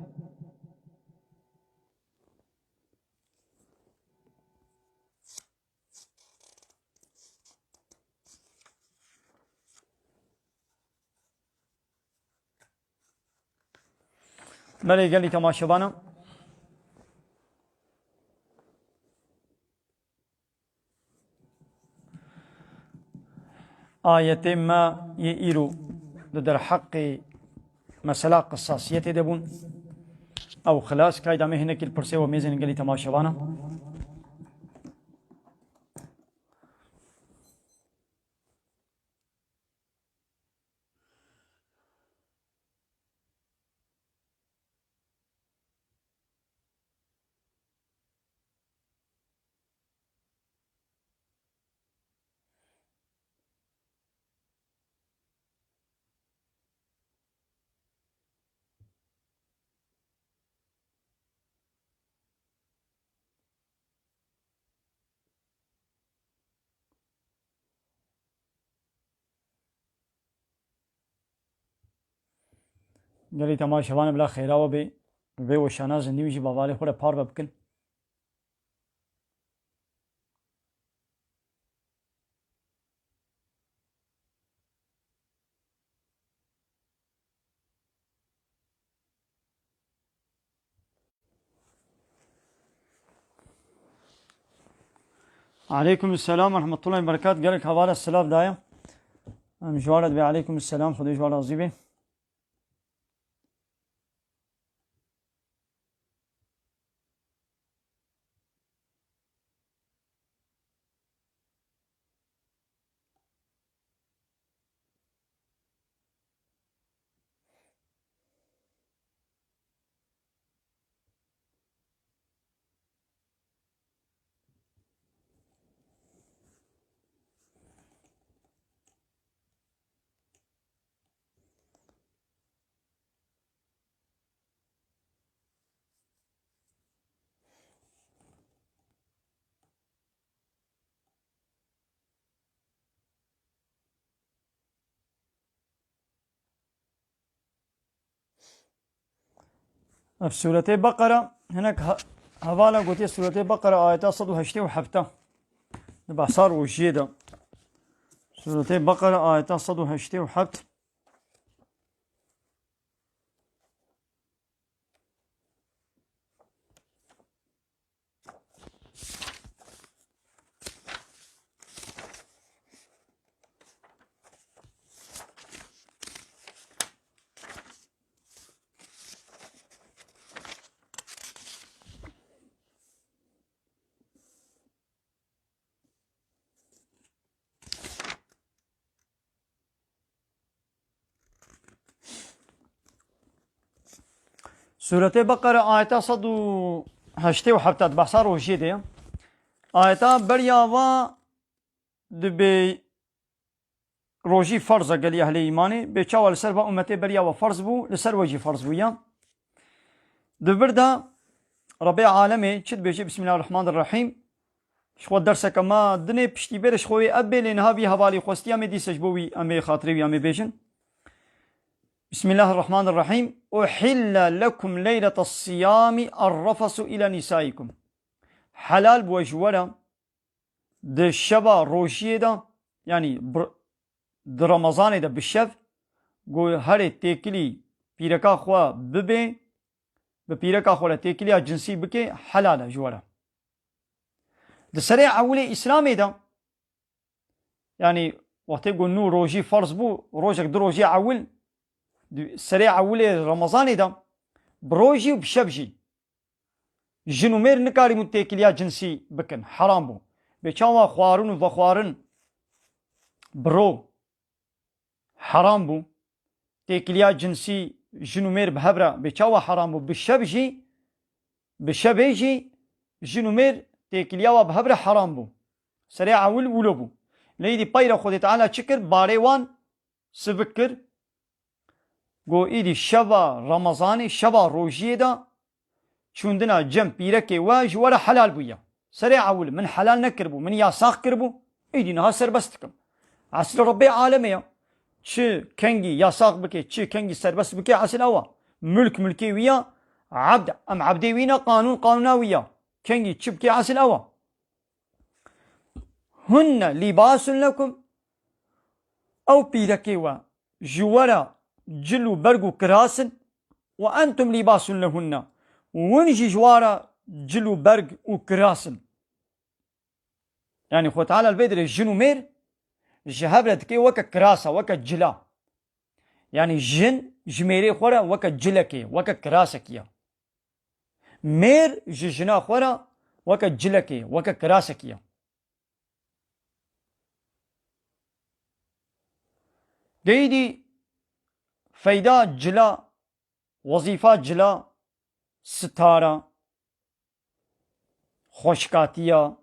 Belê gelî temaşevana. Ayetê me yê îro di derheqê mesela qisasiyetê de bûn. Ew xilas kayda me hinekî li pirsê we mêzên gelî temaşevana. Gelî temaşevanê bila xêra we bê. Vê weşana zindî wî jî bavalê xwe re parve bikin. Aleykum selam ve rahmetullahi ve berekat. Gelek hevala silav daye. Em ji we re dibê aleykum selam, Xwedê ji we razî be. Ev Sûretê Beqere, hinek he-, hevala gotiye Sûretê Beqere ayeta sed û heştê û heft. Di behsa rojiyê de. Sûretê Beqere ayeta sed û heştê û heft. Sûretê Beqere ayeta sed û heştê û heft, di behsa rojiyê de ye. Ayeta beriya va dibê rojî ferz e gelî ehlê îmanê. Bê çawa li ser va ummetê beriya we ferz bû, li ser we jî ferz bû ya. Di vir de Rebê alemê çi dibêje? Bismillahirrahmanirrahîm. Ji xwe derseke me dinê piştî bêre ji xwe wê ev bê, lê niha vî hevalî xwestiya me dîse ji bo wî em ê xatirê wî em ê bêjin. Bismillahirrahmanirrahîm. Uhille lekum leyletas siyami errefesu ila nisaikum. Helal bû ji we re di şeva rojiyê de, yanî bi-, di Remezanê de bi şev, ku herê têkilî pîreka xwe bibê, bi pîreka xwe re têkiliya cinsî bike, helal e ji we re. Di serê ewilê Îslamê de, yanî wextê ku nû rojî ferz bû, rojek du rojê ewil, di serê ewilê Remezanê de, bi rojî û bi şev jî jin û mêr nikarîbûn têkiliya cinsî bikin, heram bû. Bê çawa xwarin û vexwarin bi ro heram bû. Têkiliya cinsî jin û mêr bi hev re bê çawa heram bû? Bi şev jî, bi şevê jî jin û mêr têkiliya wa bi hev re heram bû. Serê ewil wilo bû. Lê îdî peyre Xwedê Teala çi kir? Barê wan sivik kir. Got, îdî şeva Remezanê, şeva rojiyê de çûndina cem pîrekê we ji we re helal bûye. Serê ewil min helal nekiribû, min yasax kiribû, îdî niha serbest dikim. Esil Rebbê alemê ye. Çi kengî yasax bike, çi kengî serbest bike, esil ew e. Mulk mulkê wî ye, ebd em ebdê wî ne, qanûn qanûna wî ye. Kengî çi bike, esil ew e. Hunne lîbasun lekum, ew pîrekê we ji we re cil û berg û kiras in, we entum lîbasun lehunne, û hûn jî ji wa re cil û berg û kiras in. Yanî Xwe Teala li vê dirê jin û mêr ji hev re dike weke kirasa, weke cila. Yanî jin ji mêrê xwe re weke cilekê, weke kirasekî ye. Mêr ji jina xwe re weke cilekê, weke kirasekî ye. Geydî feyda cila, wezîfa cila, sitara, xweşkatiya.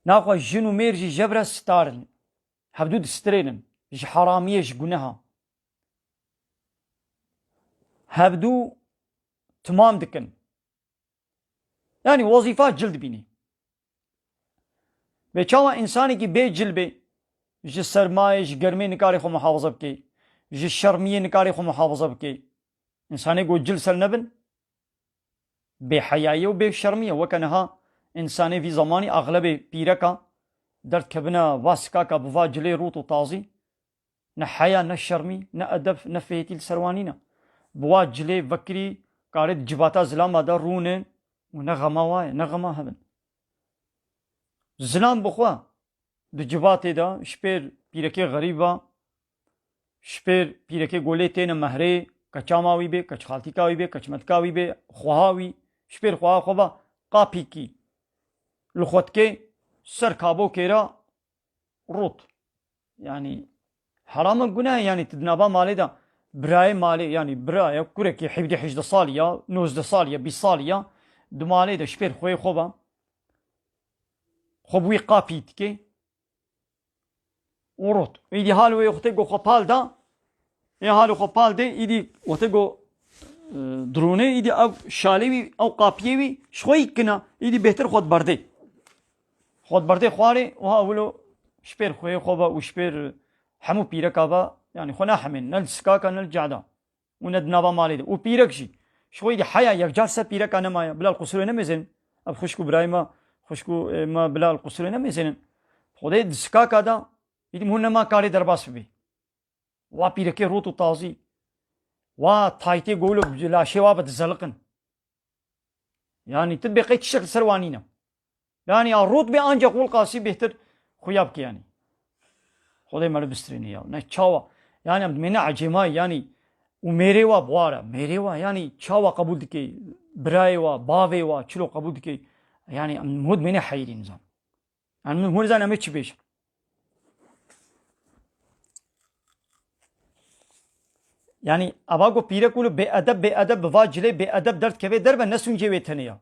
Naxwe jin û mêr jî jev re sitar in. Hevdû distirênin ji heramiyê, ji guneha. Hevdû timam dikin. Yanî wezîfa cil dibînî. Bê çawa însanekî bê cil bê, ji sermayê, ji germê nikarê xwe muhafaza bike, ji şermiyê nikarê xwe muhafaza bike. Însanê ku cil ser nebin, bêheyayî û bêşermî ye. Weke niha însanê vî zemanî axlebê pîreka derdkevine va sikaka bi va cilê rût û tazî. Ne heya, ne şermî, ne edeb, ne fêtî li ser wan nîne. Bi wa cilê vekirî karê di civata zilama de rûnin û ne xema wa ye, ne xema hev in. Zilam bi xwe di civatê de ji pêr pîrekê xerîb ve, ji pêr pîrekê golê têne mehrê, keça ma wî bê, keç xaltîka wî bê, keç metka wî bê, xweha wî, ji pêr xweha xwe ve qapîkî li xwe dikê ser kabokê re rût. Yanî heram e, gune ye, yanî tu di nava malê de birayê malê, yanî bira ye, kurekî hevdeh hejdeh salî ya, nozdeh salî ya, bîst salî ya, di malê de ji pêr xweyê xwe ve xwe bi wî qapî dikê û rût. Îdî hal wê wextê ku xwe pal da, ê hal xwe pal dê, îdî wextê ku, e, dirûnê, îdî ev şalê wî, ew qapiyê wî ji xwe yî kina, îdî bêhtir xwe diberdê. Xwe diberdê xwarê, wiha wilo ji pêr xweyê xwe ve û ji pêr hemû pîreka ve, yanî xwe nahemên, ne li sikaka, ne li cehda. Û ne di nava malê de. Û pîrek jî, Ji xwe êdî heya yekcar ser pîreka nemaye. Bila li qusûrê nemêzênin. Ev xwişk û birayê me, xwişk û, e, me bila li qusûrê nemêzênin. Xwedê di sikaka de, êdî hûn nema karê derbas bibî. Wa pîrekê rût û tazî. Wa taytê gol û laşê wa bi dizeliqin. Yanî tu dibê qey tiştek li ser wan nîne. Yanî ya rût bê ancak wil qasî bêhtir xuya bike yanî. Xwedê me li bistirîne ya. Ne çawa. Yanî em dimêne ecêmayî yanî û mêrê wa bi wa re. Mêrê wa yanî çawa qebûl dike. Birayê wa, bavê wa, çilo qebûl dike. Yanî em hûn dimêne heyrî nizam. Yanî min hûn zanin em ê çi bêjin. Yanî ava go pîrek wilo bêedeb, bêedeb bi va cilê bêedeb derdikeve derve ne sûncê wê tenê ya.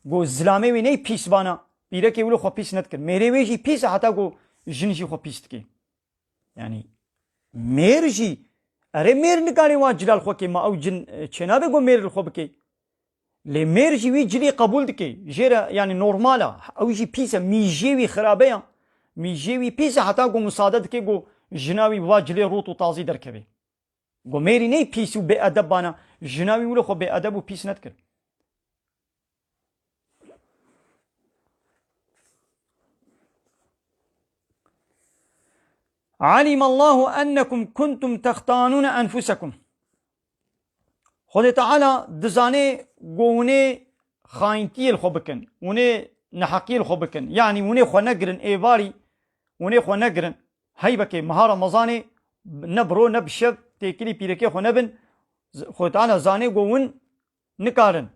Go zilamê wê ney pîs bana, pîrekê wilo xwe pîs nedikir. Mêrê wê jî pîs e heta go jin jî xwe pîs dike. Yanî mêr jî, erê mêr nikare wa cila li xwe ke ma ew cin, e, çênabe go mêr li xwe bike. Lê mêr jî wî cilî qebûl dike. Jê re, yanî normal e. Ew jî pîs e. Mîjê wî xirabe ya. Mîjê wî pîs e heta ku misade dike ku jina wî bi va cilê rût û tazî derkeve. Ku mêrî ney pîs û bêedeb bana, jina wî wilo xwe bêedeb û pîs nedikir. Alîme Allahu ennekum kuntum textanûne enfusekum. Xwedê Teala dizane ku hûnê xayintiyê li xwe bikin, hûnê neheqiyê li xwe bikin. Yanî hûnê xwe negirin êvarî, hûnê xwe negirin. Heybekê meha Remezanê ne bi ro ne bi şev têkilî pîrekê xwe nebin. Z-, Xwedê Teala zanê ku hûn nikarin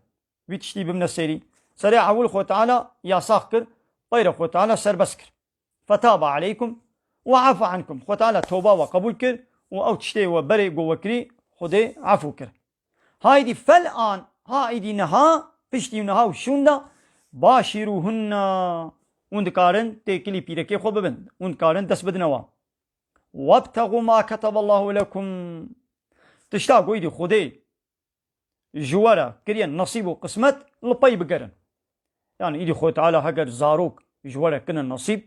vî tiştî bimne sêrî. Serê ewil Xwedê Teala yasax kir, peyre Xwedê Teala serbest kir. Fetabe aleykum ve afa ankum. Xwedê Teala toba we qebûl kir û ew tiştê we berê go we kirî Xwedê efû kir. Haydî fel an, ha îdî niha, piştî niha û şûnda, başîrûhunna. Hûn dikarin têkilî pîrekê xwe bibin. Hûn dikarin dest bidine wan. Webtexû ma keteballahu lekum. Tişta ku îdî Xwedê ji we re kiriye nesîb û qismet, li pey bigerin. Yanî îdî Xwedê Teala heger zarok ji we re kine nesîb,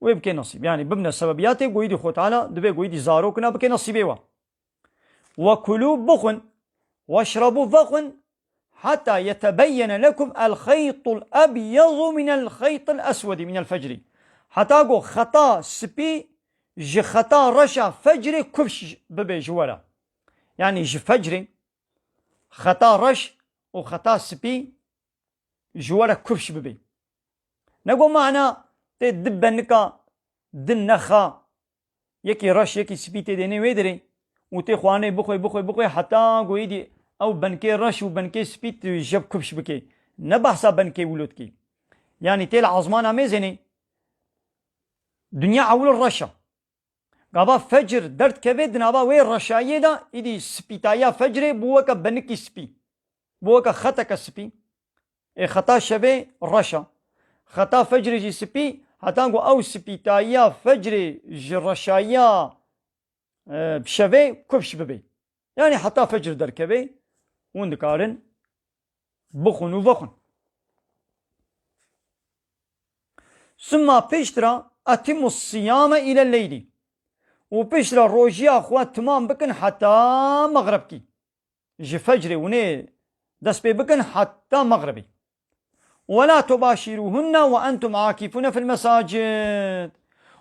wê bike nesîb. Yanî bibne sebebiyatê ku îdî Xwedê Teala divê ku îdî zarokina bike nesîbê we. Ve kulû bixwin, weşrebû vexwin, heta yetebeyyene lekum el xeytul ebyezu minel xeytil eswedi minel fecrî. Heta ku xeta spî ji xeta reşa fecrê kufş bibe ji we re. Yanî ji fecrê xeta reş û xeta spî ji we re kufş bibe. Ne ku mana tê di benika, di nexa, yekî reş, yekî spî tê dênê wê dirê û tê xwarinê bixwê, bixwê, bixwê, heta ku êdî ew benkê reş û benkê spî tu jev kufş bikê. Ne behsa benkê wilo dikê. Yanî tê li ezmana mêzênê, dinya ewil reş e. Gava fecr derdikeve di nava wê reşayiyê de, îdî spîtayiya fecrê bû weke benikî spî. Bû weke xeteke spî. Ê xeta şevê reş e. Xeta fecrê jî spî, heta ku ew spîtayiya fecrê ji reşayiya, e, şevê kufş bibe. Yanî heta fecr derkeve, hûn dikarin bixwin û vexwin. Summa piştre etimu siyame ile leylî. Û piştre rojiya xwe timam bikin heta mexrebkî. Ji fecrê hûnê dest pê bikin heta mexribê. Ve la tubaşiruhunne ve entum akifune fil mesacid.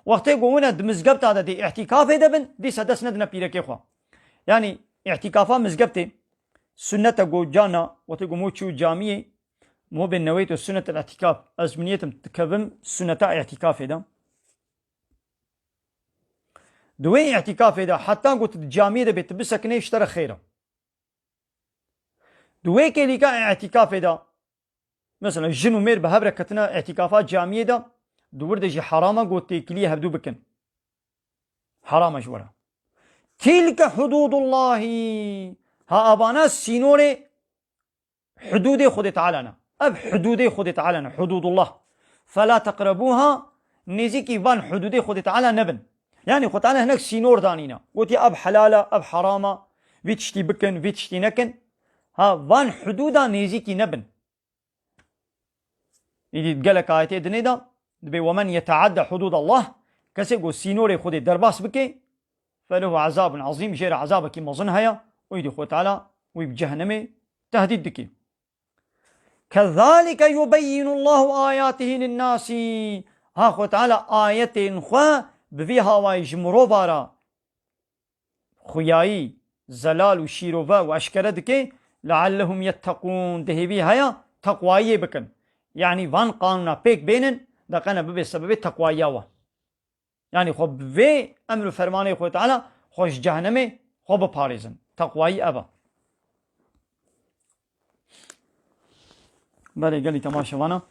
Wextê ku hûn di mizgebta de dê îhtîkafê de bin, dîsa dest nedine pîrekê xwe. Yanî îhtîkafa mizgebtê sunnet e ku carna, wextê ku mo çû camiyê, mo bê neweyto sunnet el îhtîkaf. Ez bi niyetim dikevim sunneta îhtîkafê de. Di wê îhtîkafê de heta ku tu di camiyê de bê tu bisekinê ji te re xêr e. Di wê kêlîka îtîkafê de, mesela jin û mêr bi hev re ketine îtîkafa camiyê de, di wir de jî heram e ku têkiliyê hevdû bikin. Heram e ji we re. Tîlke hudûdullahî. Ha, avana sînorê hudûdê Xwedê Teala ne. Ev hudûdê Xwedê Teala ne, hudûdullah. Fela teqrebûha, nêzîkî van hudûdê Xwedê Teala nebin. Yanî Xwedê Teala hinek sînor danîne. Gotiye, ev helal e, ev heram e, vî tiştî bikin, vî tiştî nekin. Ha, van hudûda nêzîkî nebin. Îdî gelek ayetê dinê de dibê, "Wemen yeteadde hudûdallah", kesê ku sînorê Xwedê derbas bike, felehu azabun azîm, jê re azabekî mezin heye, û îdî Xwedê Teala wî bi cehennemê Tehdîd dike. Kezalike yubeyyinullahu ayatihi linnasi. Ha Xwe Teala ayetên xwe bi vî hawayî ji mirova re xuyayî, zelal û şîrove û eşkere dike, leallehum yettekûn, di hêvî heye teqwayiyê bikin. Yanî van qanûna pêk bênin, deqene bibe sebebê teqwayiya wan. Yanî xwe bi vê emr û fermanê Xwedê Teala xwe ji cehenemê xwe biparêzin. Teqwayî ev e. Belê gelî temaşevana.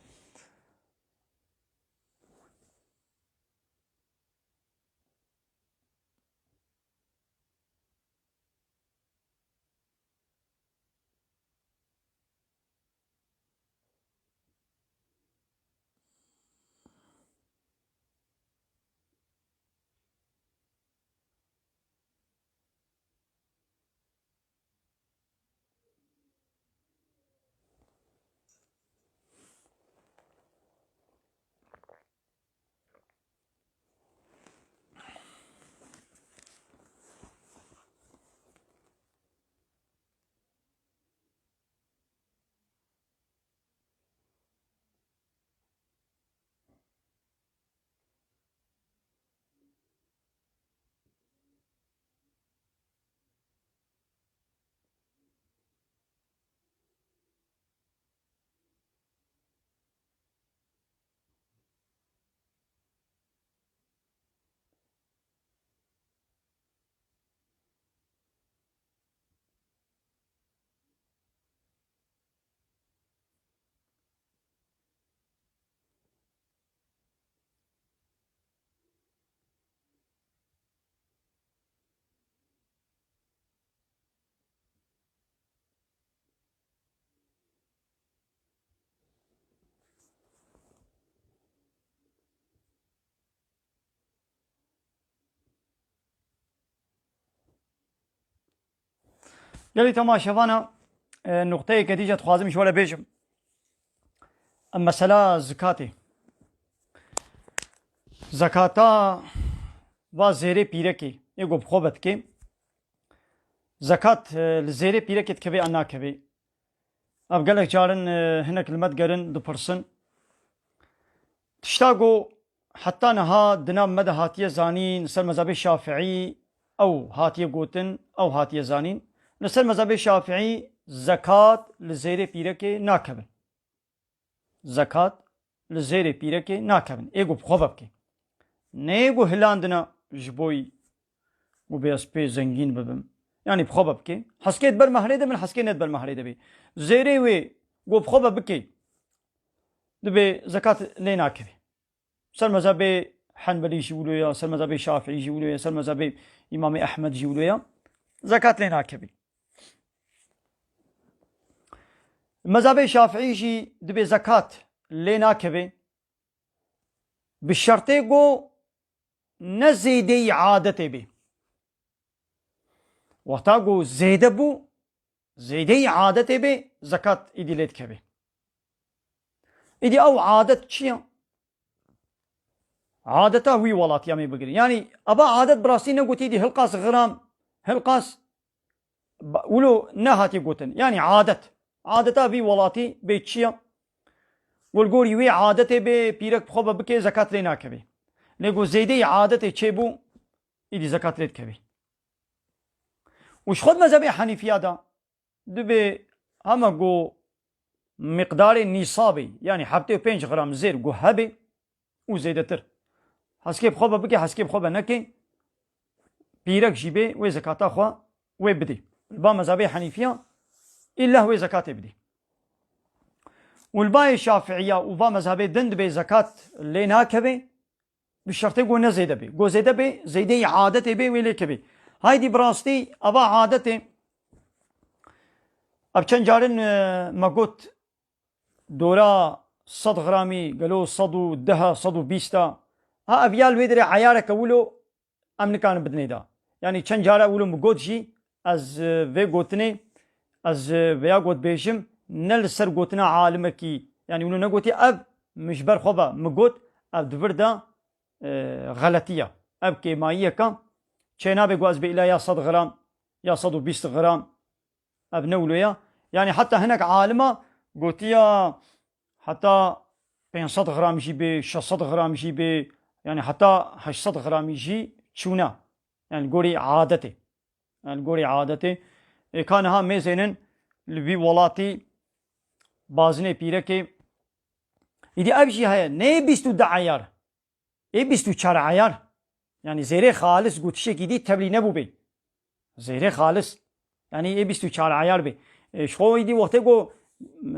Gelî temaşevana, e, nuqteyeke dî jî dixwazim ji we re bêjim. Em mesela zikatê. Zekata va zêrê pîrekê, ê ku bi xwe ve dike. Zekat, e, li zêrê pîrekê dikeve an nakeve? Ev gelek carin, e, hinek li me digerin, dipirsin. Tişta ku heta niha di nav me de hatiye zanîn, li ser mezhebê Şafiî ew hatiye gotin, ew hatiye zanîn. Li ser mezhebê Şafiî zekat li zêrê pîrekê nakeve. Zekat li zêrê pîrekê nakevin. Ê ku bi xwe ve bike. Ne ê ku hilandina ji bo ku bê ez pê zengîn bibim. Yanî bi xwe ve bike. Heskê di ber mehrê de bin, heskê ne di ber mehrê de bê. Zêrê wê ku bi xwe ve bike. Dibê zekat lê nakevê. Ser mezhebê Henbelî jî wilo ya, ser mezhebê Şafiî jî wilo ya, ser mezhebê Îmamê Ehmed jî wilo ya. Zekat lê nakevê. Mezhebê Şafiî jî dibê zekat lê nakeve, bi şertê ku ne zêdeyî adetê bê. Wexta ku zêde bû, zêdeyî adetê bê, zekat îdî lê dikeve. Îdî ew adet çi ye? Adeta wî welatî em ê bigirin. Yanî eva adet bi rastî negotî dî hilqas xiram, hilqas ba-, wilo nehatiye gotin. Yanî adet. Adeta vî welatî bê çi ye? Ku li gorî wê adetê bê pîrek bi xwe ve bike zekat lê nakevê. Lê ku zêdeyî adetê çêbû, îdî zekat lê dikevê. Û ji xwe di mezhebê Henîfiya de dibê hema ku miqdarê nîsabê, yanî heftê û pênc gram zêr ku hebê û zêdetir. Heskê bi xwe ve bike, heskê bi xwe ve neke, pîrek jî bê, wê zekata xwe wê bidê. Li ba mezhebê Henîfiya, îllah wê zekatê bidê. Û li bayê Şafiiya û va mezhebê din dibê zekat lê nakeve, bi şertê ku ne zêde bê. Ku zêde bê, zêdeyî adetê bê, wê lê kevê. Haydî bi rastî eva adetê, ev çend carin, e, me got, dora sed gramî, gelo sed û deh a, sed û bîst a. Ha, ev ya li wê derê eyareke wilo em nikarin bidinê de. Yanî çend cara wilo min got jî, ez, e, vê gotinê, ez, e, vêya got bêjim, ne li ser gotina alimekî, yanî wilo negotiye, ev min ji ber xwe ve min got, ev di vir de, e, xeletî ye. Ev kêmayiyeke çê nabe ku ez bê îla ya sed gram, ya sed û bîst gram, ev ne wilo ye. Yanî heta hinek alima gotiya heta pênc sed gram jî bê, şeş sed gram jî bê, yanî heta heşt sed gramî jî çûne. Yanî li gorî adetê. Yanî li gorî adetê. Ê ka niha mêzênin li vî welatî bazinê pîrekê. Îdî ev jî heye. Nê bîst û du eyar. Ê bîst û çar eyar. Yanî zêrê xalis gotişekî dî tevlî nebûbê. Zêrê xalis. Yanî ê bîst û çar eyar bê. E, ji xwe îdî wextê ku,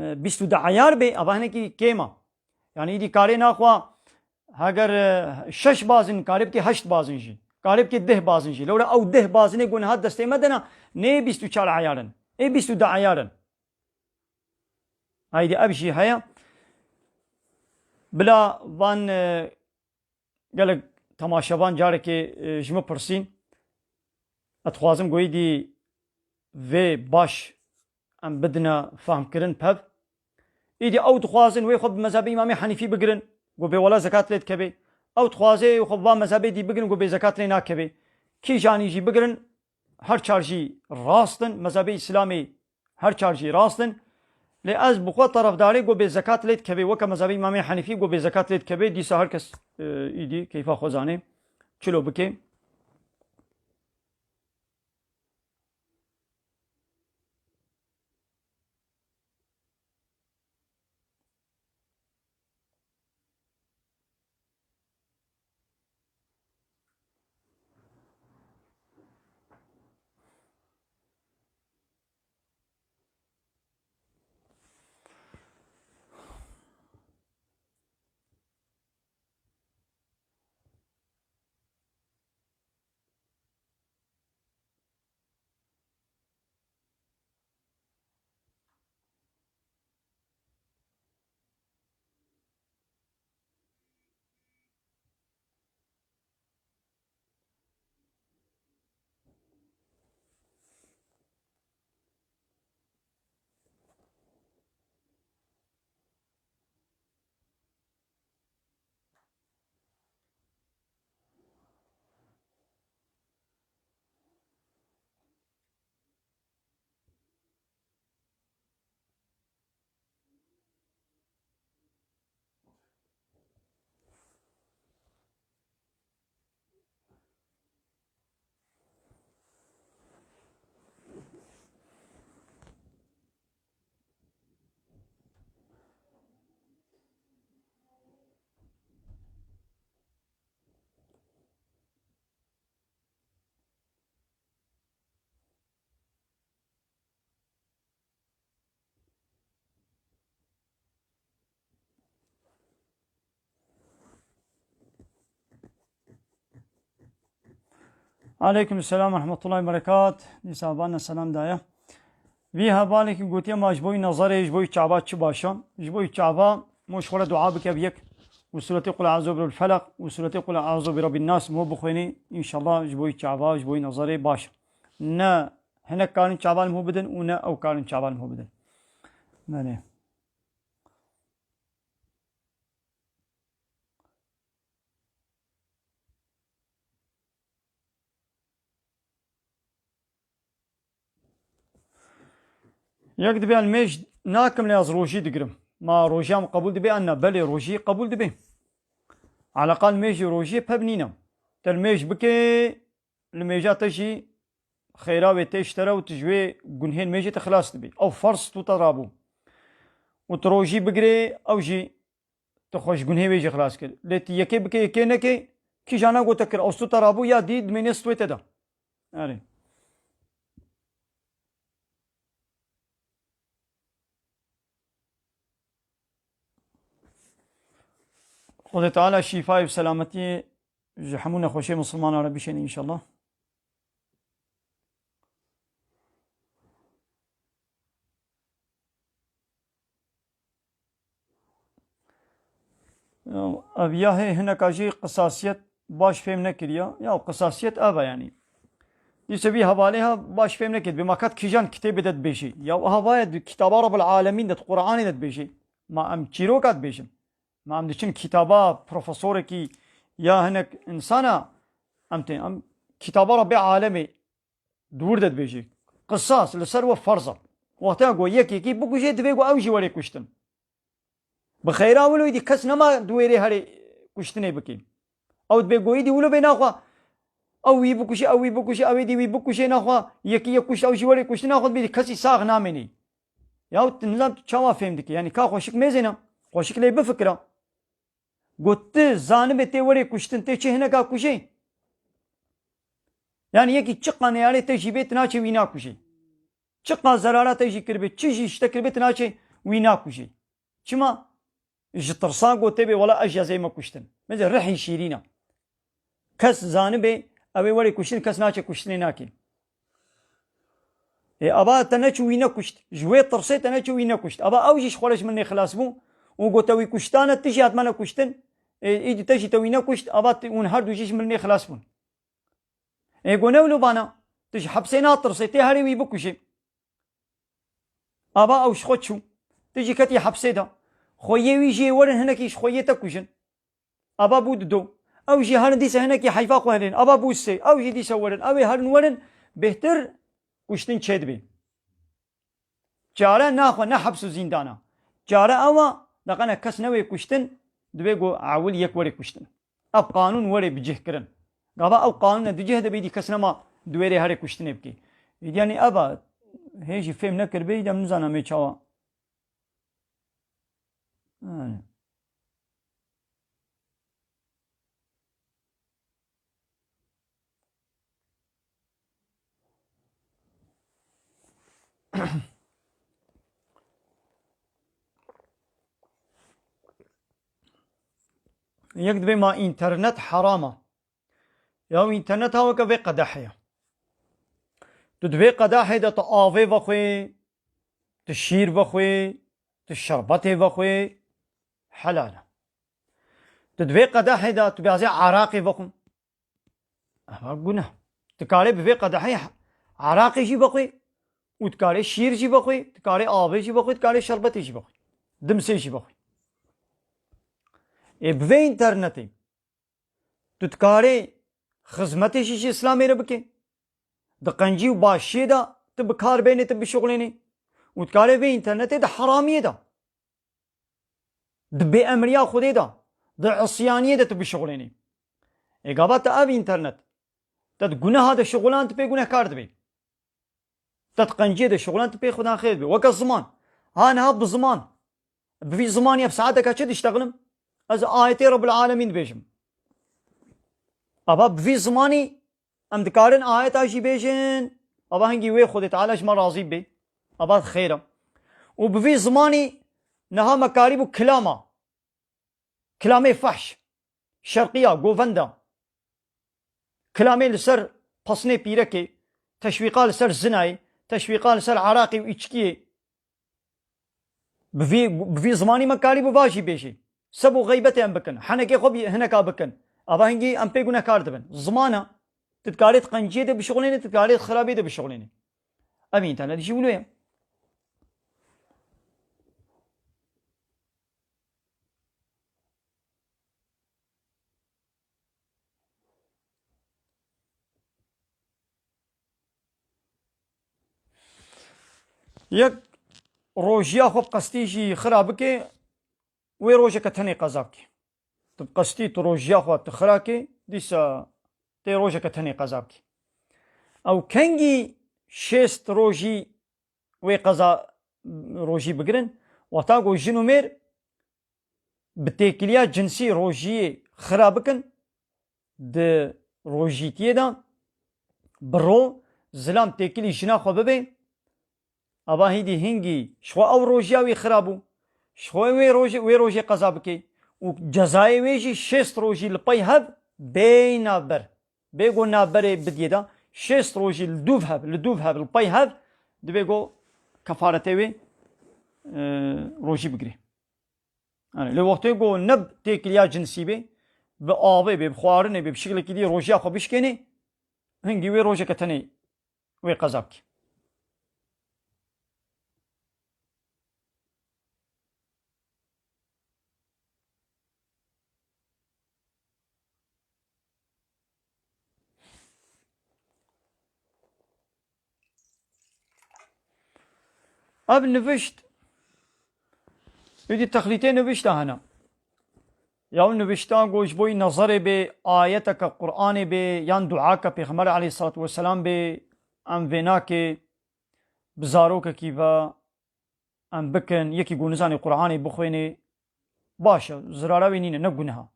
e, bîst û du eyar bê, ava hinekî kêm a. Yanî îdî karê naxwa heger, e, şeş bazin, karê bikê heşt bazin jî. Karê bikê deh bazin jî. Lewra ew deh bazinê ku niha destê me de ne, nê bîst û çar eyar in. Ê bîst û du eyar in. Haydî ev jî heye. Bila van, e, gelek temaşevan carekê, e, ji min pirsîn. Ez dixwazim ku êdî vê baş em bidine fehmkirin pev. Êdî ew dixwazin wê xwe bi mezhebê Îmamê Henîfî bigirin, ku bê wela zekat lê dikevê. Ew dixwaze wê xwe bi van mezhebê dî bigirin, ku bê zekat lê nakevê. Kîjanî jî bigirin, her çar jî rast in, mezhebê Îslamê her çar jî rast in. Lê ez bi xwe terefdarê ku bê zekat lê dikevê, weke mezhebê Îmamê Henîfî ku bê zekat lê dikevê, dîsa her kes, e, îdî keyfa xwe zanê, çilo bike. Aleyküm selam ve rahmetullahi ve berekat. Dîsa bana selam daye. Vî hevalekî gotiye ma ji bo wî nezerê, ji bo wî çava çi baş e? Ji bo wî çava mo ji xwe re dua bike bi yek. Û suretê Qul E'uzu bi Rabbil Felaq û suretê Qul E'uzu bi Rabbin Nas mo bixwênî. Înşallah ji bo wî çava, ji bo wî nezerê baş e. Ne hinek karin çava li mo bidin û ne ew karin çava li mo bidin. Belê. Yek dibe, "Ez mêj nakim lê ez rojî digirim." Ma rojiya min qebûl dibe an na? Belê, rojî qebûl dibe. Eleqa li mêjî rojiyê pev nîne. Te li mêj bike, li mêja te jî xêra wê tê ji te re û tu ji wê gunhên mêjê te xilas dibî. Ew ferz tu te rabû. Û tu rojî bigirê, ew jî tu xwe ji gunhê wê jî xilas kir. Lê tu yekê bike, yekê neke, kîjana got te kir, ew tu te rabû ya dî dimêne stwê te de. Erê. Xwedê Teala şîfayê û selametiyê ji hemû nexweşiyê misilmanan re bişêne înşallah. Ya, ev ya hê hineka jî qisasiyet baş fêm nekiriya. Ya qisasiyet ev e yanî. Dîse vî hevalê ha baş fêm nekir. Bê ma kat kîjan kitêbê de dibêjê. Ya eha vaye di kitaba Rabbil Alemîn de, di Qur'anê de dibêjê. Ma em çîroka dibêjin. Ma em diçin kitaba profesorekî ya hinek insana, em tên, em kitaba Rabbê Alemê di wir de dibêjê. Qisas li ser we ferz e. Wexta ku yek yekî bikuje, divê ku ew jî were kuştin. Bi xeyra wilo îdî kes nema di wêrê herê kuştinê bikî. Ew dibê ku îdî wilo bê naxwe. Ew wî bikuşe, ew wî bikuşe, ew êdî wî bikuşe naxwe. Yekî yek kuşt, ew jî were kuştin naxwe, dibê kesî sax namênî. Ya tu nizam tu çawa fêm dikî? Yanî ka xweşik mêzêne. Xweşik lê bifikira. Got tu zanibê tê were kuştin, tê çi hineka kujê? Yanî yekî çiqa neyarê te jî bê, tu naçê wî nakujê. Çiqa zerara te jî kiribê, çi jî ji te kiribê, tu naçê wî nakujê. Çima? Ji tirsa got tê bê, wela ez jî ez ê me kuştin. Mêze rihî şîrîn e. Kes zanibê, ew ê were kuştin, kes naçe kuştinê nakê. Ê, aba te neçû wî nekuşt. Ji wê tirsê te neçû wî nekuşt. Aba ew jî ji xwe re ji min nêxilas bû û gote wî kuştane, tu jî hatmane kuştin. Ê, îdî te jî te wî nekuşt. Aba ti-, hûn her du jî ji min nêxilas bûn. Ê, go ne wilo bana. Tu ji hepsê natirsê, tê herê wî bikujê. Aba ew ji xwe çû. Tu jî ketî hepsê de. Xweyê wî jê werin hinekî ji xweyê te kujin. Aba bû dido. Ew jî herin dîsa hinekî heyfa xwe hilên. Aba bû sê. Ew jî dîsa werin. Ew ê herin werin. Bêhtir kuştin çêdibê. Çare naxwe ne heps û zîndan e. Çare ew e, deqene kes newê kuştin, divê ku ewil yek were kuştin. Ev qanûn were bi cih kirin. Gava ew qanûne di cih de bê, îdî kes nema di wêrê herê kuştinê bikê. Îdî yanî ev e, hê jî fêm nekiribê, îdî em nizanim ê çawa. Yani. Yek dibê ma înternet heram e. Ya û înternet ha weke vê qedehê ye. Tu di vê qedehê de tu avê vexwê, tu şîr vexwê, tu şerbetê vexwê, helal e. Tu di vê qedehê de tu bêazê eraqê vexwin. Eva guneh. Tu karê bi vê qedehê eraqê jî vexwê û tu karê şîr jî vexwê, tu karê avê jî vexwê, tu karê şerbetê jî vexwê. Dimsê jî vexwê. Ê bi vê înternetê tu dikarê xizmetê jî ji Îslamê re bikê. Di qencî û başiyê de tu bi kar bênê, tu bişuxulênê. Û dikarê vê înternetê di heramiyê de, di bêemriya Xwedê de, di isyaniyê de tu bişuxulênê. Ê gava te ev înternet, te di guneha de şuxulan, tu pê gunehkar dibê. Te di qenciyê de şuxulan, tu pê Xudan xêr dibê. Weke ziman. Ha niha bi ziman. Bi vî zimanî ev saeteke çi diştexilim? Ez ayetê Rebbil Alemîn dibêjim. Ava bi vî zimanî em dikarin ayeta jî bêjin. Ava hingî wê Xwedê Teala ji me razî bê. Ava xêr e. Û bi vî zimanî niha me karîbû kilama. Kilamê fehş, şerqiya, govenda. Kilamê li ser pesnê pîrekê, teşwîqa li ser zinayê, teşwîqa li ser eraqê û îçkiyê. Bi vî, bi vî zimanî me karîbû va jî bêjî. Seb û xeybetê em bikin, henekê xwe bi hineka bikin. Ava hingî em pê gunehkar dibin. Ziman e, tu dikarê di qenciyê de bişuxulênê, tu dikarê di xirabiyê de bişuxulênê. Ev înternet jî wilo ye. Yek rojiya xwe bi qestî jî xira bike, wê rojeke tenê qeza bike. Tu bi qestî tu rojiya xwe tu xira kê, dîsa tê rojeke tenê qeza bike. Ew kengî şêst rojî wê qeza rojî bigirin. Wexta ku jin û mêr bi têkiliya cinsî rojiyê xira bikin, di rojîtiyê de bi ro zilam têkilî jina xwe bibe, ava hîdî hingî ji xwe ew rojiya wî xira bû, ji xwe wê rojê, wê rojê qeza bike û cezayê wê jî şêst rojî li pey hev bê navber. Bê go navberê bidiyê de şêst rojî li dûv hev, li dûv hev, li pey hev, dibê go kefaretê wê, e, rojî bigirê. Yani, lê wextê go ne bi têkiliya cinsî bê, bi avê bê, bi xwarinê bê, bi şiklekî dî rojiya xwe bişkênê, hingî wê rojeke tenê wê qeza bikê. Ev nivişt, êdî texlîtê nivişta hene. Ya ew nivişta ku ji bo wî nezerê bê, ayeteke Qur'anê bê, yan duake Pêxember aleyhissalatu vesselam bê, em vê nake bi zarokekî ve em bikin, yekî ku nizanê Qur'anê bixwênê, baş e, zirara wê nîne, ne guneh e.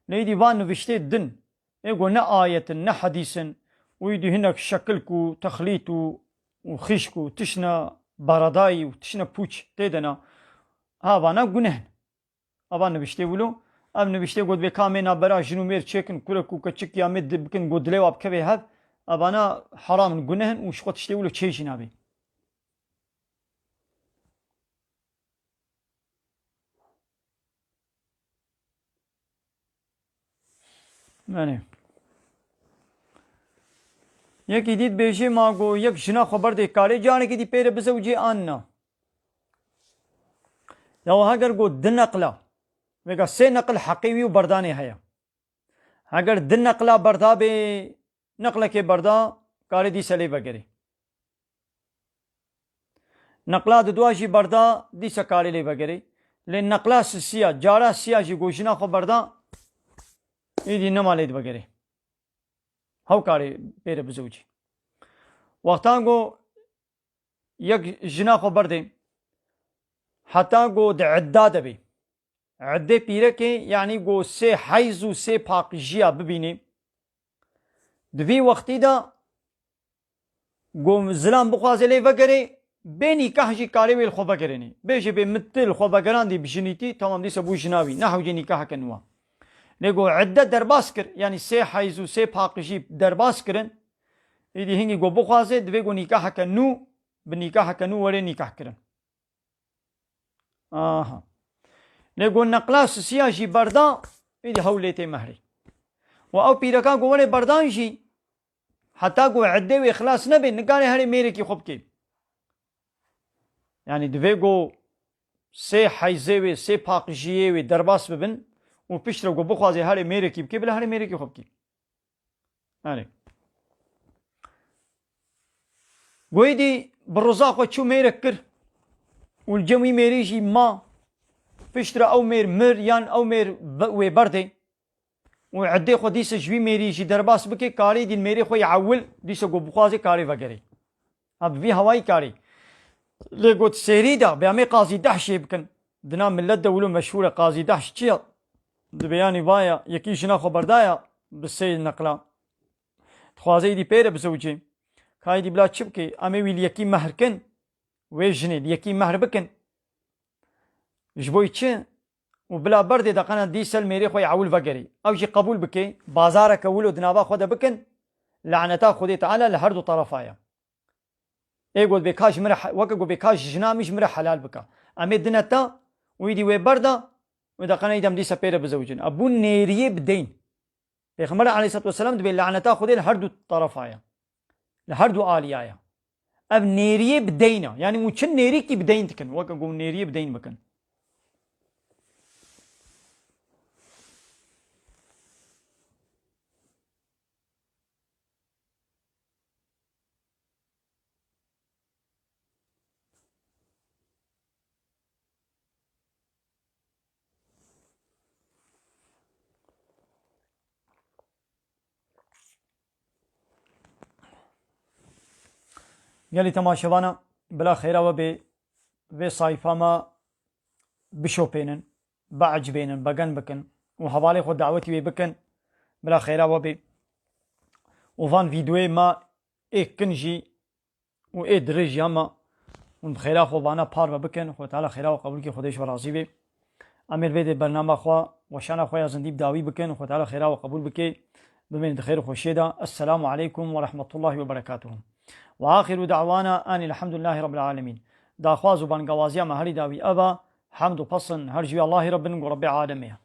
Lê êdî van niviştê din, ê ku ne ayet in, ne hedîs in, û êdî hinek şekilk û texlît û, û xişk û tiştine beredayî û tiştine pûç tê de ne, ha, vana guneh in. Ava niviştê wilo, ev niviştê got vê ka mê nabera jin û mêr çêkin, kurek û keçik ya mê di-, bikin, got dilê wa bikevê hev, evana heram in, guneh in û ji xwe tiştê wilo çê jî nabê. Belê. Yekî dît bêjê ma go yek jina xwe berdê karê, carekî dî pê re bizewicê an na. Ya heger go di neqla, vêga sê neqil heqê wî û berdanê heye. Heger di neqla berda bê, neqlekê berda, karê dîse lê vegerê. Neqla didua jî berda, dîsa karê lê vegerê. Lê neqla sisiya, cara siya jî ku jina xwe berda, êdî nema lê divegerê. Hew karê pê re bizewicî. Wextan ku yek jina xwe berdê, heta ku di idda de bê. Eddê pîrekê, yanî ku sê heyz û sê paqijiya bibînê. Di vî wextî de ku zilam bixwaze lê vegerê, bê nîkah jî karê wê li xwe vegerênê. Bêjê bê min tu li xwe vegerandî bi jinîtî, tamam dîsa bû jina wî. Nehewcê nîkaheke nû e. Lê ku edde derbas kir, yanî sê heyz û sê paqijî derbas kirin, êdî hingî ku bixwaze, divê ku nîkaheke nû, bi nîkaheke nû were nîkah kirin. Aha. Lê ku neqla sisiya jî berda, êdî hewl lê tê mehrê. Û ew pîreka ku were berdan jî, heta ku eddê wê xilas nebe, nikare herê mêrekî xwe bike. Yanî divê ku sê heyzê wê, sê paqijiyê wê derbas bibin û piştre ku bixwaze herê mêrekî bike, bila herê mêrekî xwe bike. Erê. Goyî dî bi riza xwe çû mêrek kir û li cem wî mêrî jî ma. Piştre ew mêr mir yan ew mêr be-, wê berdê û eddê xwe dîsa ji wî mêrî jî derbas bike, karê dî li mêrê xwe yî ewil dîsa ku bixwaze karê vegerê. Ha, bi vî hewayî karê. Lê got sêrî de, bê em ê Qazî Dehşê bikin. Dina millet de wilo meşhûr e, Qazî Dehş çi ye? Di beyanî vaya, yekî jina xwe berdaya bi sê neqla. Dixwaze êdî pê re bizewicê. Ka êdî bila çi bike? Em ê wî li yekî mehr kin, wê jinê li yekî mehr bikin. Ji bo çi? Û bila berdê deqena dîsel mêrê xwe yî ewil vegerê. Ew jî qebûl bike, bazareke wilo di nava xwe de bikin, laneta Xwedê Teala li her du terefa ye. Ê got bê ka ji min re he-, weke got bê ka ji jina min ji min re helal bika. Em ê dine te û êdî wê berda û deqena êdî em dîsa pê re bizewicin. Ev bû nêriyê bi deyn. Pêxember aleyhisselatu vesselam dibê laneta Xwedê li her du terefa ye. Li her du aliya ye. Ev nêriyê bi deyn e. Yanî hûn çi nêrîkî bi deyn dikin. Weke ku hûn nêriyê bi deyn bikin. Gelî temaşevana, bila xêra we bê, vê sayfa me bişopênin, biecibênin, begen bikin û hevalê xwe dawetî wê bikin, bila xêra we bê. Û van vîdeoyê me ê kin jî û ê dirêj ya me hûn bi xêra xwe vana parve bikin. Xwedê Teala xêra we qebûl kê, Xwedê ji we razî bê. Em ê li vê dê bernama xwe, weşana xwe ya zindî bi dawî bikin. Xwedê Teala xêra we qebûl bike. Bimînin di xêr û xweşiyê de. Esselamu aleykum ve rahmetullahi ve berekatuhu. Ve axiru da'wana anil hamdulillahi rabbil alemin. Daxwaz û bangawaziya me herî dawî ev e. Hemd û pesin her ji wî Allahî re bin ku Rebbê alemê ye.